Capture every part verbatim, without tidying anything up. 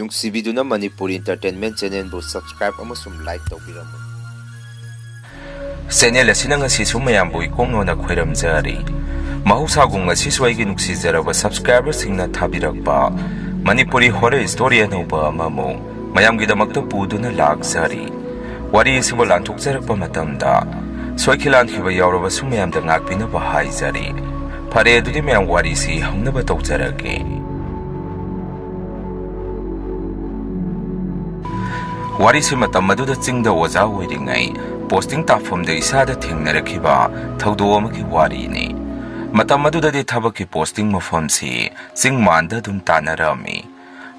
ꯅꯨꯡꯁꯤꯕꯤꯗꯨꯅ Manipuri Entertainment Channelꯕꯨ subscribe ꯑꯃꯁꯨꯡ like ꯇꯧꯕꯤꯔꯝꯃꯨ꯫ Channel ꯑꯁꯤꯅ ꯉꯁꯤꯁꯨ ꯃꯌꯥꯝꯕꯨ ꯏꯀꯣꯛꯅꯣꯅ ꯈꯣꯏꯔꯝꯖꯔꯤ꯫ ꯃꯍꯧꯁꯥꯒꯨꯝ ꯉꯁꯤꯁꯨ ꯑꯩꯒꯤ ꯅꯨꯡꯁꯤꯖꯔꯕ subscriberꯁꯤꯡꯅ ꯊꯥꯕꯤꯔꯛꯄ ꯃꯅꯤꯄꯨꯔꯤ horror story ꯑꯅꯧꯕ ꯑꯃꯃꯨꯛ ꯃꯌꯥꯝꯒꯤꯗꯃꯛꯇ ꯄꯨꯗꯨꯅ ꯂꯥꯛꯆꯔꯤ꯫ ꯋꯥꯔꯤ ꯑꯁꯤꯕꯨ ꯂꯥꯟꯊꯣꯛꯆꯔꯛꯄ ꯃꯇꯝꯗ ꯁꯣꯏꯈꯤ ꯂꯥꯟꯈꯤꯕ ꯌꯥꯎꯔꯕꯁꯨ ꯃꯌꯥꯝꯗ ꯉꯥꯛꯄꯤꯅꯕ ꯍꯥꯏꯖꯔꯤ꯫ ꯐꯔꯦ, ꯑꯗꯨꯗꯤ ꯃꯌꯥꯝ ꯋꯥꯔꯤꯁꯤ ꯍꯧꯅꯕ ꯇꯧꯖꯔꯒꯦ꯫ ꯋꯥꯔꯤꯁꯤ ꯃꯇꯝ ꯑꯗꯨꯗ ꯆꯤꯡꯗ ꯑꯣꯖꯥ ꯑꯣꯏꯔꯤꯉꯩ posting ꯇꯥꯐꯝꯗ ꯏꯁꯥꯗ ꯊꯦꯡꯅꯔꯛꯈꯤꯕ ꯊꯧꯗꯣꯛ ꯑꯃꯒꯤ ꯋꯥꯔꯤꯅꯤ꯫ ꯃꯇꯝ ꯑꯗꯨꯗꯗꯤ ꯊꯕꯛꯀꯤ posting ꯃꯐꯝꯁꯤ ꯆꯤꯡ ꯃꯥꯟꯗ ꯑꯗꯨꯝ ꯇꯥꯟꯅꯔꯝꯃꯤ꯫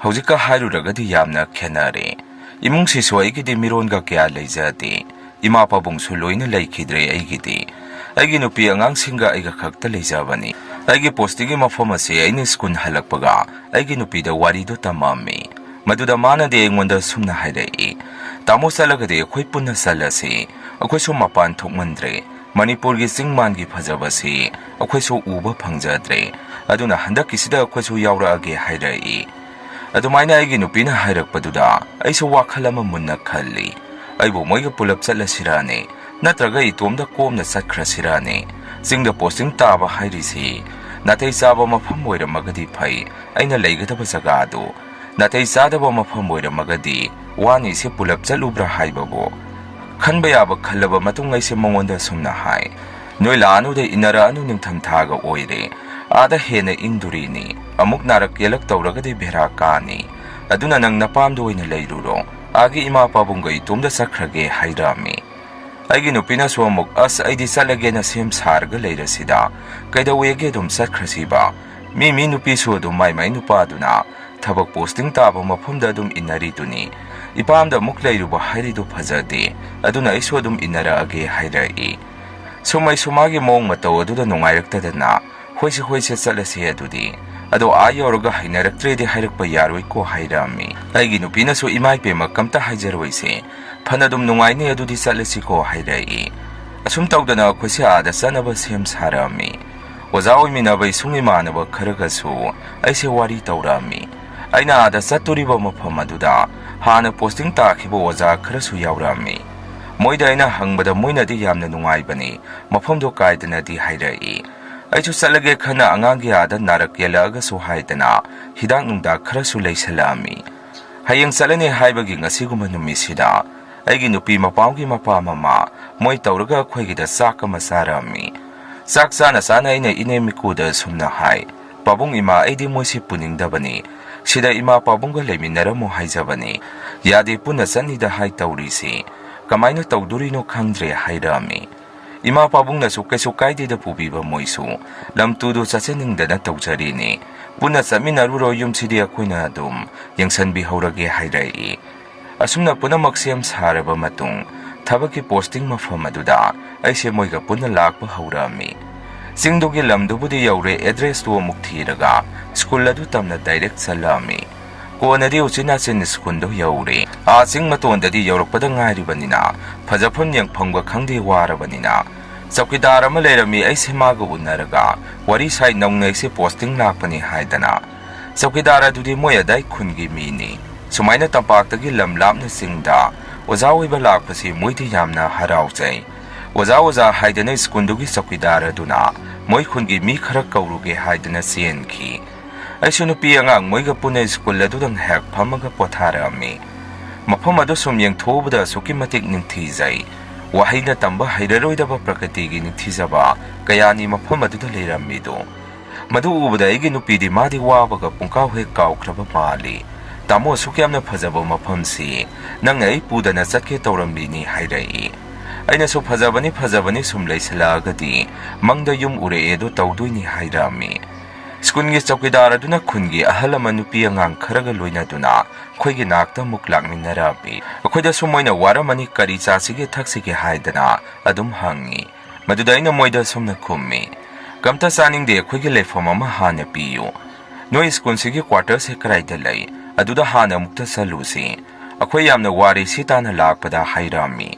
ꯍꯧꯖꯤꯛꯀ ꯍꯥꯏꯔꯨꯔꯒꯗꯤ ꯌꯥꯝꯅ ꯈꯦꯠꯅꯔꯦ꯫ ꯏꯃꯨꯡꯁꯤꯁꯨ ꯑꯩꯒꯤꯗꯤ ꯃꯤꯔꯣꯟꯒ ꯀꯌꯥ ꯂꯩꯖꯗꯦ꯫ ꯏꯃꯥ ꯄꯥꯕꯨꯡꯁꯨ ꯂꯣꯏꯅ ꯂꯩꯈꯤꯗ꯭ꯔꯦ ꯑꯩꯒꯤꯗꯤ꯫ ꯑꯩꯒꯤ ꯅꯨꯄꯤ ꯑꯉꯥꯡꯁꯤꯡꯒ ꯑꯩꯒ ꯈꯛꯇ ꯂꯩꯖꯕꯅꯤ꯫ ꯑꯩꯒꯤ postingꯒꯤ ꯃꯐꯝ ꯑꯁꯤ ꯑꯩꯅ school ꯍꯜꯂꯛꯄꯒ ꯑꯩꯒꯤ ꯅꯨꯄꯤꯗ ꯋꯥꯔꯤꯗꯨ ꯇꯝꯃꯝꯃꯤ꯫ ꯃꯗꯨꯗ ꯃꯥꯅꯗꯤ ꯑꯩꯉꯣꯟꯗ ꯁꯨꯝꯅ ꯍꯥꯏꯔꯛꯏ, "ꯇꯥꯃꯣ, ꯆꯠꯂꯒꯗꯤ ꯑꯩꯈꯣꯏ ꯄꯨꯟꯅ ꯆꯠꯂꯁꯤ꯫ ꯑꯩꯈꯣꯏꯁꯨ ꯃꯄꯥꯟ ꯊꯣꯛꯃꯟꯗ꯭ꯔꯦ꯫ ꯃꯅꯤꯄꯨꯔꯒꯤ ꯆꯤꯡ ꯃꯥꯟꯒꯤ ꯐꯖꯕꯁꯤ ꯑꯩꯈꯣꯏꯁꯨ ꯎꯕ ꯐꯪꯖꯗ꯭ꯔꯦ꯫ ꯑꯗꯨꯅ ꯍꯟꯗꯛꯀꯤꯁꯤꯗ ꯑꯩꯈꯣꯏꯁꯨ ꯌꯥꯎꯔꯛꯑꯒꯦ" ꯍꯥꯏꯔꯛꯏ꯫ ꯑꯗꯨꯃꯥꯏꯅ ꯑꯩꯒꯤ ꯅꯨꯄꯤꯅ ꯍꯥꯏꯔꯛꯄꯗꯨꯗ ꯑꯩꯁꯨ ꯋꯥꯈꯜ ꯑꯃ ꯃꯨꯟꯅ ꯈꯜꯂꯤ꯫ ꯑꯩꯕꯨ ꯃꯣꯏꯒ ꯄꯨꯂꯞ ꯆꯠꯂꯁꯤꯔꯥꯅꯦ? ꯅꯠꯇ꯭ꯔꯒ ꯏꯇꯣꯝꯗ ꯀꯣꯝꯅ ꯆꯠꯈ꯭ꯔꯁꯤꯔꯥꯅꯦ? ꯆꯤꯡꯗ posting ꯇꯥꯕ ꯍꯥꯏꯔꯤꯁꯤ ꯅꯥꯇꯩ ꯆꯥꯕ ꯃꯐꯝ ꯑꯣꯏꯔꯝꯃꯒꯗꯤ ꯐꯩ, ꯑꯩꯅ ꯂꯩꯒꯗꯕ ꯖꯒꯥꯗꯨ꯫ ꯅꯥꯇꯩ ꯆꯥꯗꯕ ꯃꯐꯝ ꯑꯣꯏꯔꯝꯃꯒꯗꯤ ꯋꯥꯅꯤꯁꯦ ꯄꯨꯂꯞ ꯆꯠꯂꯨꯕ꯭ꯔꯥ ꯍꯥꯏꯕꯕꯨ꯫ ꯈꯟꯕ ꯌꯥꯕ ꯈꯜꯂꯕ ꯃꯇꯨꯡ ꯑꯩꯁꯦ ꯃꯉꯣꯟꯗ ꯑꯁꯨꯝꯅ ꯍꯥꯏ, "ꯅꯣꯏ ꯂꯥꯛꯑꯅꯨꯗ, ꯏꯟꯅꯔꯛꯑꯅꯨ, ꯅꯤꯡꯊꯝꯊꯥꯒ ꯑꯣꯏꯔꯦ꯫ ꯑꯥꯗ ꯍꯦꯟꯅ ꯏꯪꯗꯣꯔꯤꯅꯤ꯫ ꯑꯃꯨꯛ ꯅꯥꯔꯛ ꯌꯦꯂꯛ ꯇꯧꯔꯒꯗꯤ ꯚꯦꯔꯥ ꯀꯥꯅꯤ꯫ ꯑꯗꯨꯅ ꯅꯪ ꯅꯄꯥꯝꯗ ꯑꯣꯏꯅ ꯂꯩꯔꯨꯔꯣ꯫ ꯑꯥꯒꯤ ꯏꯃꯥ ꯄꯥꯕꯨꯡꯒ ꯏꯇꯣꯝꯗ ꯆꯠꯈ꯭ꯔꯒꯦ" ꯍꯥꯏꯔꯛꯑꯝꯃꯤ꯫ ꯑꯩꯒꯤ ꯅꯨꯄꯤꯅꯁꯨ ꯑꯃꯨꯛ, "ꯑꯁ, ꯑꯩꯗꯤ ꯆꯠꯂꯒꯦꯅ ꯁꯦꯝ ꯁꯥꯔꯒ ꯂꯩꯔꯁꯤꯗ꯫ ꯀꯩꯗꯧꯋꯦꯒꯦ, ꯑꯗꯨꯝ ꯆꯠꯈ꯭ꯔꯁꯤꯕ꯫ ꯃꯤ ꯃꯤ ꯅꯨꯄꯤꯁꯨ ꯑꯗꯨꯝ ꯃꯥꯏ ꯃꯥꯏ ꯅꯨꯄꯥꯗꯨꯅ ꯊꯕꯛ posting ꯇꯥꯕ ꯃꯐꯝꯗ ꯑꯗꯨꯝ ꯏꯟꯅꯔꯤꯗꯨꯅꯤ꯫ ꯏꯄꯥꯝꯗ ꯑꯃꯨꯛ ꯂꯩꯔꯨꯕ ꯍꯥꯏꯔꯤꯗꯨ ꯐꯖꯗꯦ꯫ ꯑꯗꯨꯅ ꯑꯩꯁꯨ ꯑꯗꯨꯝ ꯏꯟꯅꯔꯛꯑꯒꯦ" ꯍꯥꯏꯔꯛꯏ꯫ ꯁꯨꯝ ꯑꯩꯁꯨ ꯃꯥꯒꯤ ꯃꯑꯣꯡ ꯃꯇꯧ ꯑꯗꯨꯗ ꯅꯨꯡꯉꯥꯏꯔꯛꯇꯗꯅ, "ꯍꯣꯏꯁꯦ, ꯍꯣꯏꯁꯦ, ꯆꯠꯂꯁꯦ ꯑꯗꯨꯗꯤ꯫ ꯑꯗꯣ ꯑꯥ ꯌꯧꯔꯒ ꯍꯩꯅꯔꯛꯇ꯭ꯔꯦꯗꯤ ꯍꯥꯏꯔꯛꯄ ꯌꯥꯔꯣꯏꯀꯣ" ꯍꯥꯏꯔꯛꯑꯝꯃꯤ꯫ ꯑꯩꯒꯤ ꯅꯨꯄꯤꯅꯁꯨ, "ꯏꯃꯥ ꯏꯕꯦꯝꯃ, ꯀꯝꯇ ꯍꯥꯏꯖꯔꯣꯏꯁꯦ꯫ ꯐꯅ ꯑꯗꯨꯝ ꯅꯨꯡꯉꯥꯏꯅꯤ, ꯑꯗꯨꯗꯤ ꯆꯠꯂꯁꯤꯀꯣ" ꯍꯥꯏꯔꯛꯏ꯫ ꯑꯁꯨꯝ ꯇꯧꯗꯅ ꯑꯩꯈꯣꯏꯁꯦ ꯑꯥꯗ ꯆꯠꯅꯕ ꯁꯦꯝ ꯁꯥꯔꯛꯑꯝꯃꯤ꯫ ꯑꯣꯖꯥ ꯑꯣꯏꯃꯤꯟꯅꯕ ꯏꯁꯨꯡ ꯏꯃꯥꯟꯅꯕ ꯈꯔꯒꯁꯨ ꯑꯩꯁꯦ ꯋꯥꯔꯤ ꯇꯧꯔꯛꯑꯝꯃꯤ꯫ ꯑꯩꯅ ꯑꯥꯗ ꯆꯠꯇꯣꯔꯤꯕ ꯃꯐꯝ ꯑꯗꯨꯗ ꯍꯥꯟꯅ ꯄꯣꯁꯇꯤꯡ ꯇꯥꯈꯤꯕ ꯑꯣꯖꯥ ꯈꯔꯁꯨ ꯌꯥꯎꯔꯛꯑꯝꯃꯤ꯫ ꯃꯣꯏꯗ ꯑꯩꯅ ꯍꯪꯕꯗ ꯃꯣꯏꯅꯗꯤ ꯌꯥꯝꯅ ꯅꯨꯡꯉꯥꯏꯕꯅꯤ, ꯃꯐꯝꯗꯣ ꯀꯥꯏꯗꯅꯗꯤ ꯍꯥꯏꯔꯛꯏ꯫ ꯑꯩꯁꯨ ꯆꯠꯂꯒꯦ ꯈꯟꯅ ꯑꯉꯥꯡꯒꯤ ꯑꯥꯗ ꯅꯥꯔꯛ ꯌꯦꯜꯂꯛꯑꯒꯁꯨ ꯍꯥꯏꯗꯅ ꯍꯤꯗꯥꯛ ꯅꯨꯡꯗꯥꯛ ꯈꯔꯁꯨ ꯂꯩꯁꯜꯂꯛꯑꯝꯃꯤ꯫ ꯍꯌꯦꯡ ꯆꯠꯂꯅꯤ ꯍꯥꯏꯕꯒꯤ ꯉꯁꯤꯒꯨꯝꯕ ꯅꯨꯃꯤꯠꯁꯤꯗ ꯑꯩꯒꯤ ꯅꯨꯄꯤ ꯃꯄꯥꯝꯒꯤ ꯃꯄꯥ ꯃꯃꯥ ꯃꯣꯏ ꯇꯧꯔꯒ ꯑꯩꯈꯣꯏꯒꯤꯗ ꯆꯥꯛ ꯑꯃ ꯆꯥꯔꯛꯑꯝꯃꯤ꯫ ꯆꯥꯛ ꯆꯥꯅ ꯆꯥꯅ ꯑꯩꯅ ꯏꯅꯦ ꯃꯤꯀꯨꯗ ꯑꯁꯨꯝꯅ ꯍꯥꯏ, "ꯄꯥꯕꯨꯡ ꯏꯃꯥ, ꯑꯩꯗꯤ ꯃꯣꯏꯁꯤ ꯄꯨꯅꯤꯡꯗꯕꯅꯤ꯫ ꯁꯤꯗ ꯏꯃꯥ ꯄꯥꯕꯨꯡꯒ ꯂꯩꯃꯤꯟꯅꯔꯝꯃꯣ ꯍꯥꯏꯖꯕꯅꯤ꯫ ꯌꯥꯗꯦ, ꯄꯨꯟꯅ ꯆꯠꯅꯤꯗ ꯍꯥꯏ ꯇꯧꯔꯤꯁꯤ꯫ ꯀꯃꯥꯏꯅ ꯇꯧꯗꯣꯔꯤꯅꯣ ꯈꯪꯗ꯭ꯔꯦ" ꯍꯥꯏꯔꯛꯑꯝꯃꯤ꯫ ꯏꯃꯥ ꯄꯥꯕꯨꯡꯅꯁꯨ ꯀꯩꯁꯨ ꯀꯥꯏꯗꯦꯗ ꯄꯨꯕꯤꯕ, ꯃꯣꯏꯁꯨ ꯂꯝ ꯇꯨꯗꯨ ꯆꯠꯆꯅꯤꯡꯗꯅ ꯇꯧꯖꯔꯤꯅꯤ꯫ ꯄꯨꯟꯅ ꯆꯠꯃꯤꯟꯅꯔꯨꯔꯣ, ꯌꯨꯝꯁꯤꯗꯤ ꯑꯩꯈꯣꯏꯅ ꯑꯗꯨꯝ ꯌꯦꯡꯁꯟꯕꯤꯍꯧꯔꯒꯦ ꯍꯥꯏꯔꯛꯏ꯫ ꯑꯁꯨꯝꯅ ꯄꯨꯝꯅꯃꯛ ꯁꯦꯝ ꯁꯥꯔꯕ ꯃꯇꯨꯡ ꯊꯕꯛꯀꯤ ꯄꯣꯁꯇꯤꯡ ꯃꯐꯝ ꯑꯗꯨꯗ ꯑꯩꯁꯦ ꯃꯣꯏꯒ ꯄꯨꯟꯅ ꯂꯥꯛꯄ ꯍꯧꯔꯛꯑꯝꯃꯤ꯫ ꯆꯤꯡꯗꯨꯒꯤ ꯂꯝꯗꯨꯕꯨꯗꯤ ꯌꯧꯔꯦ, ꯑꯦꯗ꯭ꯔꯦꯁꯇꯨ ꯑꯃꯨꯛ ꯊꯤꯔꯒ ꯁ꯭ꯀꯨꯜ ꯑꯗꯨ ꯇꯝꯅ ꯗꯥꯏꯔꯦꯛ ꯆꯠꯂꯛꯑꯝꯃꯤ꯫ ꯀꯣꯟꯅꯗꯤ ꯎꯆꯤꯟ ꯅꯥꯆꯤꯟ ꯁ꯭ꯀꯨꯜꯗꯨ ꯌꯧꯔꯦ꯫ ꯑꯥ ꯆꯤꯡ ꯃꯇꯣꯟꯗꯗꯤ ꯌꯧꯔꯛꯄꯗ ꯉꯥꯏꯔꯤꯕꯅꯤꯅ ꯐꯖꯐꯝ ꯌꯦꯡꯐꯝꯒ ꯈꯪꯗꯦ, ꯋꯥꯔꯕꯅꯤꯅ ꯆꯧꯀꯤꯗꯥꯔ ꯑꯃ ꯂꯩꯔꯝꯃꯤ꯫ ꯑꯩꯁꯦ ꯃꯥꯒ ꯎꯅꯔꯒ ꯋꯥꯔꯤ ꯁꯥꯏ, "ꯅꯧꯅ ꯑꯩꯁꯦ ꯄꯣꯁꯇꯤꯡ ꯂꯥꯛꯄꯅꯤ" ꯍꯥꯏꯗꯅ꯫ ꯆꯧꯀꯤꯗꯥꯔ ꯑꯗꯨꯗꯤ ꯃꯣꯏ ꯑꯗꯥꯏ ꯈꯨꯟꯒꯤ ꯃꯤꯅꯤ꯫ ꯁꯨꯃꯥꯏꯅ ꯇꯝꯄꯥꯛꯇꯒꯤ ꯂꯝ ꯂꯥꯞꯅ ꯆꯤꯡꯗ ꯑꯣꯖꯥ ꯑꯣꯏꯕ ꯂꯥꯛꯄꯁꯤ ꯃꯣꯏꯗꯤ ꯌꯥꯝꯅ ꯍꯔꯥꯎꯖꯩ꯫ "ꯑꯣꯖꯥ, ꯑꯣꯖꯥ" ꯍꯥꯏꯗꯅ ꯁ꯭ꯀꯨꯜꯗꯨꯒꯤ ꯆꯧꯀꯤꯗꯥꯔ ꯑꯗꯨꯅ ꯃꯣꯏ ꯈꯨꯟꯒꯤ ꯃꯤ ꯈꯔ ꯀꯧꯔꯨꯒꯦ ꯍꯥꯏꯗꯅ ꯆꯦꯟꯈꯤ꯫ ꯑꯩꯁꯨ ꯅꯨꯄꯤ ꯑꯉꯥꯡ ꯃꯣꯏꯒ ꯄꯨꯟꯅ ꯁ꯭ꯀꯨꯜ ꯑꯗꯨꯗ ꯉꯥꯏꯍꯥꯛ ꯐꯝꯃꯒ ꯄꯣꯊꯥꯔꯛꯑꯝꯃꯤ꯫ ꯃꯐꯝ ꯑꯗꯨ ꯁꯨꯝ ꯌꯦꯡꯊꯣꯛꯎꯕꯗ ꯑꯁꯨꯛꯀꯤ ꯃꯇꯤꯛ ꯅꯤꯡꯊꯤꯖꯩ꯫ ꯋꯥꯍꯩꯅ ꯇꯝꯕ ꯍꯩꯔꯔꯣꯏꯗꯕ ꯄ꯭ꯔꯀ꯭ꯔꯤꯇꯤꯒꯤ ꯅꯤꯡꯊꯤꯖꯕ ꯀꯌꯥꯅꯤ ꯃꯐꯝ ꯑꯗꯨꯗ ꯂꯩꯔꯝꯃꯤꯗꯨ꯫ ꯃꯗꯨ ꯎꯕꯗ ꯑꯩꯒꯤ ꯅꯨꯄꯤꯗꯤ ꯃꯥꯗꯤ ꯋꯥꯕꯒ ꯄꯨꯡꯀꯥꯎ ꯍꯦꯛ ꯀꯥꯎꯈ꯭ꯔꯕ ꯃꯥꯜꯂꯤ꯫ "ꯇꯥꯃꯣ, ꯑꯁꯨꯛ ꯌꯥꯝꯅ ꯐꯖꯕ ꯃꯐꯝꯁꯤ ꯅꯪꯅ ꯑꯩ ꯄꯨꯗꯅ ꯆꯠꯀꯦ ꯇꯧꯔꯝꯃꯤꯅꯤ" ꯍꯥꯏꯔꯛꯏ꯫ ꯑꯩꯅꯁꯨ "ꯐꯖꯕꯅꯤ, ꯐꯖꯕꯅꯤ, ꯁꯨꯝ ꯂꯩꯁꯤꯜꯂꯛꯑꯒꯗꯤ ꯃꯪꯗ ꯌꯨꯝ ꯎꯔꯛꯑꯦꯗꯣ ꯇꯧꯗꯣꯏꯅꯤ" ꯍꯥꯏꯔꯛꯑꯝꯃꯤ꯫ ꯁ꯭ꯀꯨꯜꯒꯤ ꯆꯧꯀꯤꯗꯥꯔ ꯑꯗꯨꯅ ꯈꯨꯟꯒꯤ ꯑꯍꯜ ꯑꯃ ꯅꯨꯄꯤ ꯑꯉꯥꯡ ꯈꯔꯒ ꯂꯣꯏꯅꯗꯨꯅ ꯑꯩꯈꯣꯏꯒꯤ ꯅꯥꯛꯇ ꯑꯃꯨꯛ ꯂꯥꯛꯃꯤꯟꯅꯔꯛꯑꯝꯃꯤ꯫ ꯑꯩꯈꯣꯏꯗꯁꯨ ꯃꯣꯏꯅ ꯋꯥꯔꯝꯃꯅꯤ, ꯀꯔꯤ ꯆꯥꯁꯤꯒꯦ ꯊꯛꯁꯤꯒꯦ ꯍꯥꯏꯗꯅ ꯑꯗꯨꯝ ꯍꯪꯉꯤ꯫ ꯃꯗꯨꯗ ꯑꯩꯅ ꯃꯣꯏꯗ ꯑꯁꯨꯝꯅ ꯈꯨꯝꯃꯤ, "ꯀꯝꯇ ꯆꯥꯅꯤꯡꯗꯦ, ꯑꯩꯈꯣꯏꯒꯤ ꯂꯩꯐꯝ ꯑꯃ ꯍꯥꯟꯅ ꯄꯤꯌꯨ꯫ ꯅꯣꯏ ꯁ꯭ꯀꯨꯜꯁꯤꯒꯤ ꯀ꯭ꯋꯥꯇꯔꯁꯦ ꯀꯗꯥꯏꯗ ꯂꯩ? ꯑꯗꯨꯗ ꯍꯥꯟꯅ ꯑꯃꯨꯛꯇ ꯆꯠꯂꯨꯁꯤ꯫ ꯑꯩꯈꯣꯏ ꯌꯥꯝꯅ ꯋꯥꯔꯦ" ꯁꯤ ꯇꯥꯅ ꯂꯥꯛꯄꯗ ꯍꯥꯏꯔꯛꯑꯝꯃꯤ꯫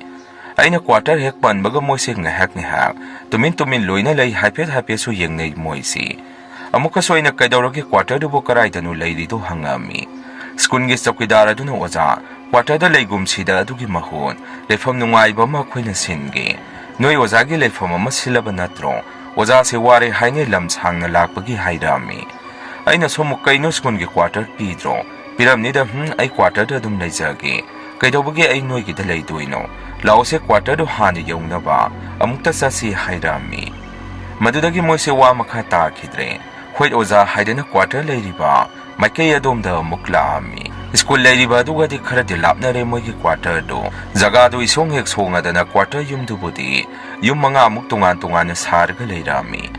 ꯑꯩꯅ ꯀ꯭ꯋꯥꯇꯔ ꯍꯦꯛ ꯄꯟꯕꯒ ꯃꯣꯏꯁꯦ ꯉꯥꯏꯍꯥꯛ ꯉꯥꯏꯍꯥꯛ ꯇꯨꯃꯤꯟ ꯇꯨꯃꯤꯟ ꯂꯣꯏꯅ ꯂꯩ, ꯍꯥꯏꯐꯦꯠ ꯍꯥꯏꯐꯦꯠꯁꯨ ꯌꯦꯡꯅꯩ ꯃꯣꯏꯁꯤ꯫ ꯑꯃꯨꯛꯀꯁꯨ ꯑꯩꯅ "ꯀꯩꯗꯧꯔꯒꯦ, quarterꯗꯨꯕꯨ ꯀꯔꯥꯏꯗꯅꯣ ꯂꯩꯔꯤꯗꯣ?" ꯍꯪꯉꯛꯑꯝꯃꯤ꯫ ꯁ꯭ꯀꯨꯜꯒꯤ ꯆꯧꯀꯤꯗꯥꯔ ꯑꯗꯨꯅ, "ꯑꯣꯖꯥ, quarterꯗ ꯂꯩꯒꯨꯝꯁꯤꯗ, ꯑꯗꯨꯒꯤ ꯃꯍꯨꯠ ꯂꯩꯐꯝ ꯅꯨꯡꯉꯥꯏꯕ ꯑꯃ ꯑꯩꯈꯣꯏꯅ ꯁꯤꯟꯒꯦ꯫ ꯅꯣꯏ ꯑꯣꯖꯥꯒꯤ ꯂꯩꯐꯝ ꯑꯃ ꯁꯤꯜꯂꯕ ꯅꯠꯇ꯭ꯔꯣ? ꯑꯣꯖꯥꯁꯦ ꯋꯥꯔꯦ ꯍꯥꯏꯅꯦ, ꯂꯝ ꯁꯥꯡꯅ ꯂꯥꯛꯄꯒꯤ" ꯍꯥꯏꯔꯛꯑꯝꯃꯤ꯫ ꯑꯩꯅꯁꯨ ꯑꯃꯨꯛ, "ꯀꯩꯅꯣ, ꯁ꯭ꯀꯨꯜꯒꯤ quarter ꯄꯤꯗ꯭ꯔꯣ?" "ꯄꯤꯔꯝꯅꯤꯗ, ꯍꯨꯝ, ꯑꯩ quarterꯗ ꯑꯗꯨꯝ ꯂꯩꯖꯒꯦ꯫ ꯀꯩꯗꯧꯕꯒꯤ ꯑꯩ ꯅꯣꯏꯒꯤꯗ ꯂꯩꯗꯣꯏꯅꯣ? ꯂꯥꯛꯑꯣꯁꯦ, quarterꯗꯣ ꯍꯥꯟꯅ ꯌꯧꯅꯕ ꯑꯃꯨꯛꯇ ꯆꯠꯁꯤ" ꯍꯥꯏꯔꯛꯑꯝꯃꯤ꯫ ꯃꯗꯨꯗꯒꯤ ꯃꯣꯏꯁꯦ ꯋꯥ ꯃꯈꯥ ꯇꯥꯈꯤꯗ꯭ꯔꯦ꯫ ꯍꯣꯏ ꯑꯣꯖꯥ ꯍꯥꯏꯗꯅ quarter ꯂꯩꯔꯤꯕ ꯃꯥꯏꯀꯩ ꯑꯗꯣꯝꯗ ꯑꯃꯨꯛ ꯂꯥꯛꯑꯝꯃꯤ꯫ ꯁ꯭ꯀꯨꯜ ꯂꯩꯔꯤꯕ ꯑꯗꯨꯒꯗꯤ ꯈꯔꯗꯤ ꯂꯥꯞꯅꯔꯦ ꯃꯣꯏꯒꯤ quarterꯗꯨ꯫ ꯖꯒꯥꯗꯨ ꯏꯁꯣꯡ ꯍꯦꯛ ꯁꯣꯡꯉꯗꯅ quarter ꯌꯨꯝꯗꯨꯕꯨꯗꯤ ꯌꯨꯝ ꯃꯉꯥꯃꯨꯛ ꯇꯣꯉꯥꯟ ꯇꯣꯉꯥꯟꯅ ꯁꯥꯔꯒ ꯂꯩꯔꯛꯑꯝꯃꯤ꯫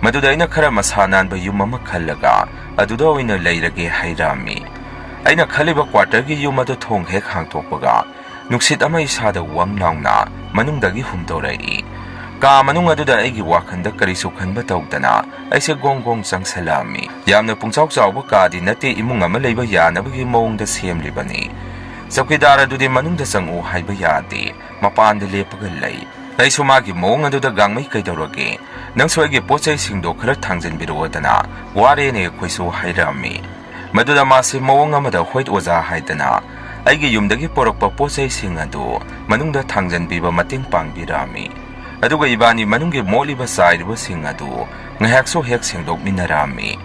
ꯃꯗꯨꯗ ꯑꯩꯅ ꯈꯔ ꯃꯁꯥ ꯅꯥꯟꯕ ꯌꯨꯝ ꯑꯃ ꯈꯜꯂꯒ ꯑꯗꯨꯗ ꯑꯣꯏꯅ ꯂꯩꯔꯒꯦ ꯍꯥꯏꯔꯛꯑꯝꯃꯤ꯫ ꯑꯩꯅ ꯈꯜꯂꯤꯕ quarterꯒꯤ ꯌꯨꯝ ꯑꯗꯨ ꯊꯣꯡ ꯍꯦꯛ ꯍꯥꯡꯇꯣꯛꯄꯒ, ꯅꯨꯡꯁꯤꯠ ꯑꯃ ꯏꯁꯥꯗ ꯋꯪ ꯂꯥꯎꯅ ꯃꯅꯨꯡꯗꯒꯤ ꯍꯨꯝꯗꯣꯔꯛꯏ꯫ ꯀꯥ ꯃꯅꯨꯡ ꯑꯗꯨꯗ ꯑꯩꯒꯤ ꯋꯥꯈꯜꯗ ꯀꯔꯤꯁꯨ ꯈꯟꯕ ꯇꯧꯗꯅ ꯑꯩꯁꯦ ꯒꯣꯡ ꯒꯣꯡ ꯆꯪꯁꯜꯂꯛꯑꯝꯃꯤ꯫ ꯌꯥꯝꯅ ꯄꯨꯡꯆꯥꯎ ꯆꯥꯎꯕ ꯀꯥꯗꯤ ꯅꯠꯇꯦ, ꯏꯃꯨꯡ ꯑꯃ ꯂꯩꯕ ꯌꯥꯅꯕꯒꯤ ꯃꯑꯣꯡꯗ ꯁꯦꯝꯂꯤꯕꯅꯤ꯫ ꯆꯧꯀꯤꯗꯥꯔ ꯑꯗꯨꯗꯤ ꯃꯅꯨꯡꯗ ꯆꯪꯉꯛꯎ ꯍꯥꯏꯕ ꯌꯥꯗꯦ, ꯃꯄꯥꯟꯗ ꯂꯦꯞꯄꯒ ꯂꯩ꯫ ꯑꯩꯁꯨ ꯃꯥꯒꯤ ꯃꯑꯣꯡ ꯑꯗꯨꯗ, "ꯒꯥꯡꯃꯩ, ꯀꯩꯗꯧꯔꯒꯦ? ꯅꯪꯁꯨ ꯑꯩꯒꯤ ꯄꯣꯠ ꯆꯩꯁꯤꯡꯗꯣ ꯈꯔ ꯊꯥꯡꯖꯟꯕꯤꯔꯛꯑꯣꯗꯅ, ꯋꯥꯔꯦꯅꯦ ꯑꯩꯈꯣꯏꯁꯨ" ꯍꯥꯏꯔꯛꯑꯝꯃꯤ꯫ ꯃꯗꯨꯗ ꯃꯥꯁꯦ ꯃꯑꯣꯡ ꯑꯃꯗ, "ꯍꯣꯏ ꯑꯣꯖꯥ" ꯍꯥꯏꯗꯅ ꯑꯩꯒꯤ ꯌꯨꯝꯗꯒꯤ ꯄꯨꯔꯛꯄ ꯄꯣꯠ ꯆꯩꯁꯤꯡ ꯑꯗꯨ ꯃꯅꯨꯡꯗ ꯊꯥꯡꯖꯟꯕꯤꯕ ꯃꯇꯦꯡ ꯄꯥꯡꯕꯤꯔꯛꯑꯝꯃꯤ꯫ ꯑꯗꯨꯒ ꯏꯕꯥꯅꯤ ꯃꯅꯨꯡꯒꯤ ꯃꯣꯠꯂꯤꯕ ꯆꯥꯏꯔꯤꯕꯁꯤꯡ ꯑꯗꯨ ꯉꯥꯏꯍꯥꯛꯁꯨ ꯍꯦꯛ ꯁꯦꯡꯗꯣꯛꯃꯤꯟꯅꯔꯛꯑꯝꯃꯤ꯫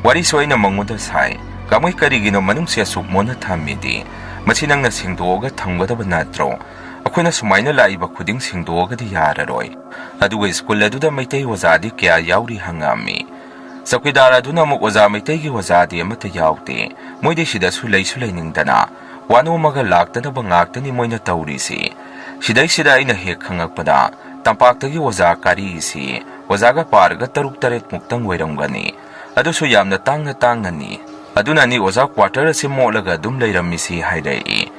ꯋꯥꯔꯤꯁꯨ ꯑꯩꯅ ꯃꯉꯣꯟꯗ ꯁꯥꯏ, "ꯒꯥꯡꯃꯩ, ꯀꯔꯤꯒꯤꯅꯣ ꯃꯅꯨꯡꯁꯦ ꯑꯁꯨꯛ ꯃꯣꯠꯅ ꯊꯝꯃꯤꯗꯤ? ꯃꯁꯤ ꯅꯪꯅ ꯁꯦꯡꯗꯣꯛꯑꯒ ꯊꯝꯒꯗꯕ ꯅꯠꯇ꯭ꯔꯣ? ꯑꯩꯈꯣꯏꯅ ꯁꯨꯃꯥꯏꯅ ꯂꯥꯛꯏꯕ ꯈꯨꯗꯤꯡ ꯁꯦꯡꯗꯣꯛꯑꯒꯗꯤ ꯌꯥꯔꯔꯣꯏ"꯫ ꯑꯗꯨꯒ ꯁ꯭ꯀꯨꯜ ꯑꯗꯨꯗ ꯃꯩꯇꯩ ꯑꯣꯖꯥꯗꯤ ꯀꯌꯥ ꯌꯥꯎꯔꯤ ꯍꯪꯉꯛꯑꯝꯃꯤ꯫ ꯆꯧꯀꯤꯗꯥꯔ ꯑꯗꯨꯅ ꯑꯃꯨꯛ, "ꯑꯣꯖꯥ, ꯃꯩꯇꯩꯒꯤ ꯑꯣꯖꯥꯗꯤ ꯑꯃꯠꯇ ꯌꯥꯎꯗꯦ꯫ ꯃꯣꯏꯗꯤ ꯁꯤꯗꯁꯨ ꯂꯩꯁꯨ ꯂꯩꯅꯤꯡꯗꯅ ꯋꯥꯅꯣꯝꯃꯒ ꯂꯥꯛꯇꯅꯕ ꯉꯥꯛꯇꯅꯤ ꯃꯣꯏꯅ ꯇꯧꯔꯤꯁꯤ꯫ ꯁꯤꯗꯩꯁꯤꯗ ꯑꯩꯅ ꯍꯦꯛ ꯈꯪꯉꯛꯄꯗ ꯇꯝꯄꯥꯛꯇꯒꯤ ꯑꯣꯖꯥ ꯀꯥꯔꯤꯁꯤ ꯑꯣꯖꯥꯒ ꯄꯥꯔꯒ ꯇꯔꯨꯛ ꯇꯔꯦꯠ ꯃꯨꯛꯇꯪ ꯑꯣꯏꯔꯝꯒꯅꯤ꯫ ꯑꯗꯨꯁꯨ ꯌꯥꯝꯅ ꯇꯥꯡꯅ ꯇꯥꯡꯅꯅꯤ꯫ ꯑꯗꯨꯅꯅꯤ ꯑꯣꯖꯥ quarter ꯑꯁꯤ ꯃꯣꯠꯂꯒ ꯑꯗꯨꯝ ꯂꯩꯔꯝꯃꯤꯁꯤ" ꯍꯥꯏꯔꯛꯏ꯫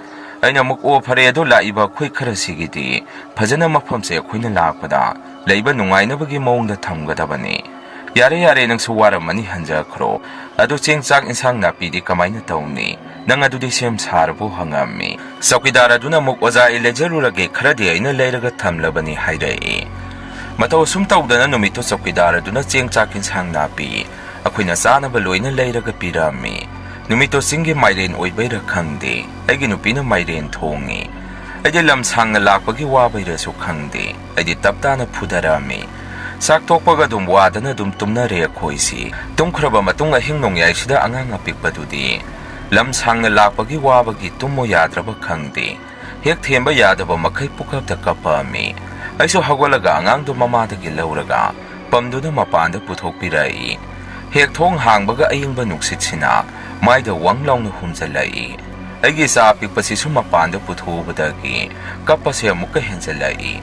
ꯑꯩꯅ ꯑꯃꯨꯛ, "ꯑꯣ, ꯐꯔꯦ, ꯑꯗꯣ ꯂꯥꯛꯏꯕ ꯑꯩꯈꯣꯏ ꯈꯔꯁꯤꯒꯤꯗꯤ ꯐꯖꯅ ꯃꯐꯝꯁꯦ ꯑꯩꯈꯣꯏꯅ ꯂꯥꯛꯄꯗ ꯂꯩꯕ ꯅꯨꯡꯉꯥꯏꯅꯕꯒꯤ ꯃꯑꯣꯡꯗ ꯊꯝꯒꯗꯕꯅꯤ"꯫ "ꯌꯥꯔꯦ, ꯌꯥꯔꯦ, ꯅꯪꯁꯨ ꯋꯥꯔꯝꯃꯅꯤ, ꯍꯟꯖꯈ꯭ꯔꯣ꯫ ꯑꯗꯣ ꯆꯦꯡ ꯆꯥꯛ ꯏꯟꯁꯥꯡ ꯅꯥꯄꯤꯗꯤ ꯀꯃꯥꯏꯅ ꯇꯧꯅꯤ? ꯅꯪ ꯑꯗꯨꯗꯤ ꯁꯦꯝ ꯁꯥꯔꯕꯣ?" ꯍꯪꯉꯝꯃꯤ꯫ ꯆꯧꯀꯤꯗꯥꯔ ꯑꯗꯨꯅ ꯑꯃꯨꯛ, "ꯑꯣꯖꯥ, ꯑꯩ ꯂꯩꯖꯔꯨꯔꯒꯦ, ꯈꯔꯗꯤ ꯑꯩꯅ ꯂꯩꯔꯒ ꯊꯝꯂꯕꯅꯤ" ꯍꯥꯏꯔꯛꯏ꯫ ꯃꯇꯧ ꯑꯁꯨꯝ ꯇꯧꯗꯅ ꯅꯨꯃꯤꯠꯇꯨ ꯆꯧꯀꯤꯗꯥꯔ ꯑꯗꯨꯅ ꯆꯦꯡ ꯆꯥꯛ ꯏꯟꯁꯥꯡ ꯅꯥꯄꯤ ꯑꯩꯈꯣꯏꯅ ꯆꯥꯅꯕ ꯂꯣꯏꯅ ꯂꯩꯔꯒ ꯄꯤꯔꯝꯃꯤ꯫ ꯅꯨꯃꯤꯠꯇꯣ ꯆꯤꯡꯒꯤ ꯃꯥꯏꯔꯦꯟ ꯑꯣꯏꯕꯩꯔꯥ ꯈꯪꯗꯦ, ꯑꯩꯒꯤ ꯅꯨꯄꯤꯅ ꯃꯥꯏꯔꯦꯟ ꯊꯣꯡꯉꯤ꯫ ꯑꯩꯗꯤ ꯂꯝ ꯁꯥꯡꯅ ꯂꯥꯛꯄꯒꯤ ꯋꯥꯕꯩꯔꯁꯨ ꯈꯪꯗꯦ, ꯑꯩꯗꯤ ꯇꯞ ꯇꯥꯅ ꯐꯨꯗꯔꯝꯃꯤ꯫ ꯆꯥꯛ ꯇꯣꯛꯄꯒ ꯑꯗꯨꯝ ꯋꯥꯗꯅ ꯑꯗꯨꯝ ꯇꯨꯝꯅꯔꯦ ꯑꯩꯈꯣꯏꯁꯤ꯫ ꯇꯨꯝꯈ꯭ꯔꯕ ꯃꯇꯨꯡ ꯑꯍꯤꯡ ꯅꯣꯡꯌꯥꯏꯁꯤꯗ ꯑꯉꯥꯡ ꯑꯄꯤꯛꯄꯗꯨꯗꯤ ꯂꯝ ꯁꯥꯡꯅ ꯂꯥꯛꯄꯒꯤ ꯋꯥꯕꯒꯤ ꯇꯨꯝꯃꯣ ꯌꯥꯗ꯭ꯔꯕ ꯈꯪꯗꯦ, ꯍꯦꯛ ꯊꯦꯝꯕ ꯌꯥꯗꯕ ꯃꯈꯩ ꯄꯨꯀꯞꯇ ꯀꯞꯄꯛꯑꯝꯃꯤ꯫ ꯑꯩꯁꯨ ꯍꯧꯒꯠꯂꯒ ꯑꯉꯥꯡꯗꯨ ꯃꯃꯥꯗꯒꯤ ꯂꯧꯔꯒ ꯄꯝꯗꯨꯅ ꯃꯄꯥꯟꯗ ꯄꯨꯊꯣꯛꯄꯤꯔꯛꯏ꯫ ꯍꯦꯛ ꯊꯣꯡ ꯍꯥꯡꯕꯒ ꯑꯏꯪꯕ ꯅꯨꯡꯁꯤꯠꯁꯤꯅ ꯃꯥꯏꯗ ꯋꯪ ꯂꯥꯎꯅ ꯍꯨꯝꯖꯤꯜꯂꯛꯏ꯫ ꯑꯩꯒꯤ ꯏꯆꯥ ꯑꯄꯤꯛꯄꯁꯤꯁꯨ ꯃꯄꯥꯟꯗ ꯄꯨꯊꯣꯛꯎꯕꯗꯒꯤ ꯀꯞꯄꯁꯦ ꯑꯃꯨꯛꯀ ꯍꯦꯟꯖꯜꯂꯛꯏ꯫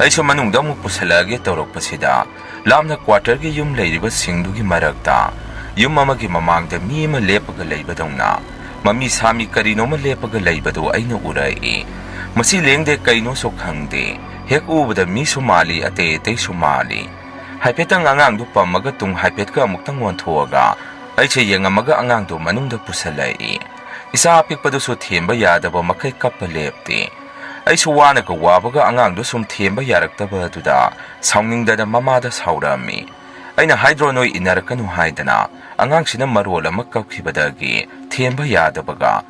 ꯑꯩꯁꯨ ꯃꯅꯨꯡꯗ ꯑꯃꯨꯛ ꯄꯨꯁꯜꯂꯛꯑꯒꯦ ꯇꯧꯔꯛꯄꯁꯤꯗ, ꯂꯥꯞꯅ ꯀ꯭ꯋꯥꯇꯔꯒꯤ ꯌꯨꯝ ꯂꯩꯔꯤꯕꯁꯤꯡꯗꯨꯒꯤ ꯃꯔꯛꯇ ꯌꯨꯝ ꯑꯃꯒꯤ ꯃꯃꯥꯡꯗ ꯃꯤ ꯑꯃ ꯂꯦꯞꯄꯒ ꯂꯩꯕꯗꯧꯅ, ꯃꯃꯤ ꯁꯥꯃꯤ ꯀꯔꯤꯅꯣꯃ ꯂꯦꯞꯄꯒ ꯂꯩꯕꯗꯨ ꯑꯩꯅ ꯎꯔꯛꯏ꯫ ꯃꯁꯤ ꯂꯦꯡꯗꯦ, ꯀꯩꯅꯣꯁꯨ ꯈꯪꯗꯦ꯫ ꯍꯦꯛ ꯎꯕꯗ ꯃꯤꯁꯨ ꯃꯥꯜꯂꯤ, ꯑꯇꯩ ꯑꯇꯩꯁꯨ ꯃꯥꯜꯂꯤ꯫ ꯍꯥꯏꯐꯦꯠꯇꯪ ꯑꯉꯥꯡꯗꯨ ꯄꯝꯃꯒ ꯇꯨꯡ ꯍꯥꯏꯐꯦꯠꯀ ꯑꯃꯨꯛꯇꯪ ꯑꯣꯟꯊꯣꯛꯑꯒ ꯑꯩꯁꯦ ꯌꯦꯡꯉꯝꯃꯒ ꯑꯉꯥꯡꯗꯨ ꯃꯅꯨꯡꯗ ꯄꯨꯁꯜꯂꯛꯏ꯫ ꯏꯆꯥ ꯑꯄꯤꯛꯄꯗꯨꯁꯨ ꯊꯦꯝꯕ ꯌꯥꯗꯕ ꯃꯈꯩ ꯀꯞꯄ ꯂꯦꯞꯇꯦ꯫ ꯑꯩꯁꯨ ꯋꯥꯅꯒ ꯋꯥꯕꯒ ꯑꯉꯥꯡꯗꯨ ꯁꯨꯝ ꯊꯦꯝꯕ ꯌꯥꯔꯛꯇꯕ ꯑꯗꯨꯗ ꯁꯥꯎꯅꯤꯡꯗꯅ ꯃꯃꯥꯗ ꯁꯥꯎꯔꯛꯑꯝꯃꯤ꯫ ꯑꯩꯅ ꯍꯥꯏꯗ꯭ꯔꯣ ꯅꯣꯏ ꯏꯟꯅꯔꯛꯀꯅꯨ ꯍꯥꯏꯗꯅ, ꯑꯉꯥꯡꯁꯤꯅ ꯃꯔꯣꯜ ꯑꯃ ꯀꯞꯈꯤꯕꯗꯒꯤ ꯊꯦꯝꯕ ꯌꯥꯗꯕꯒ꯫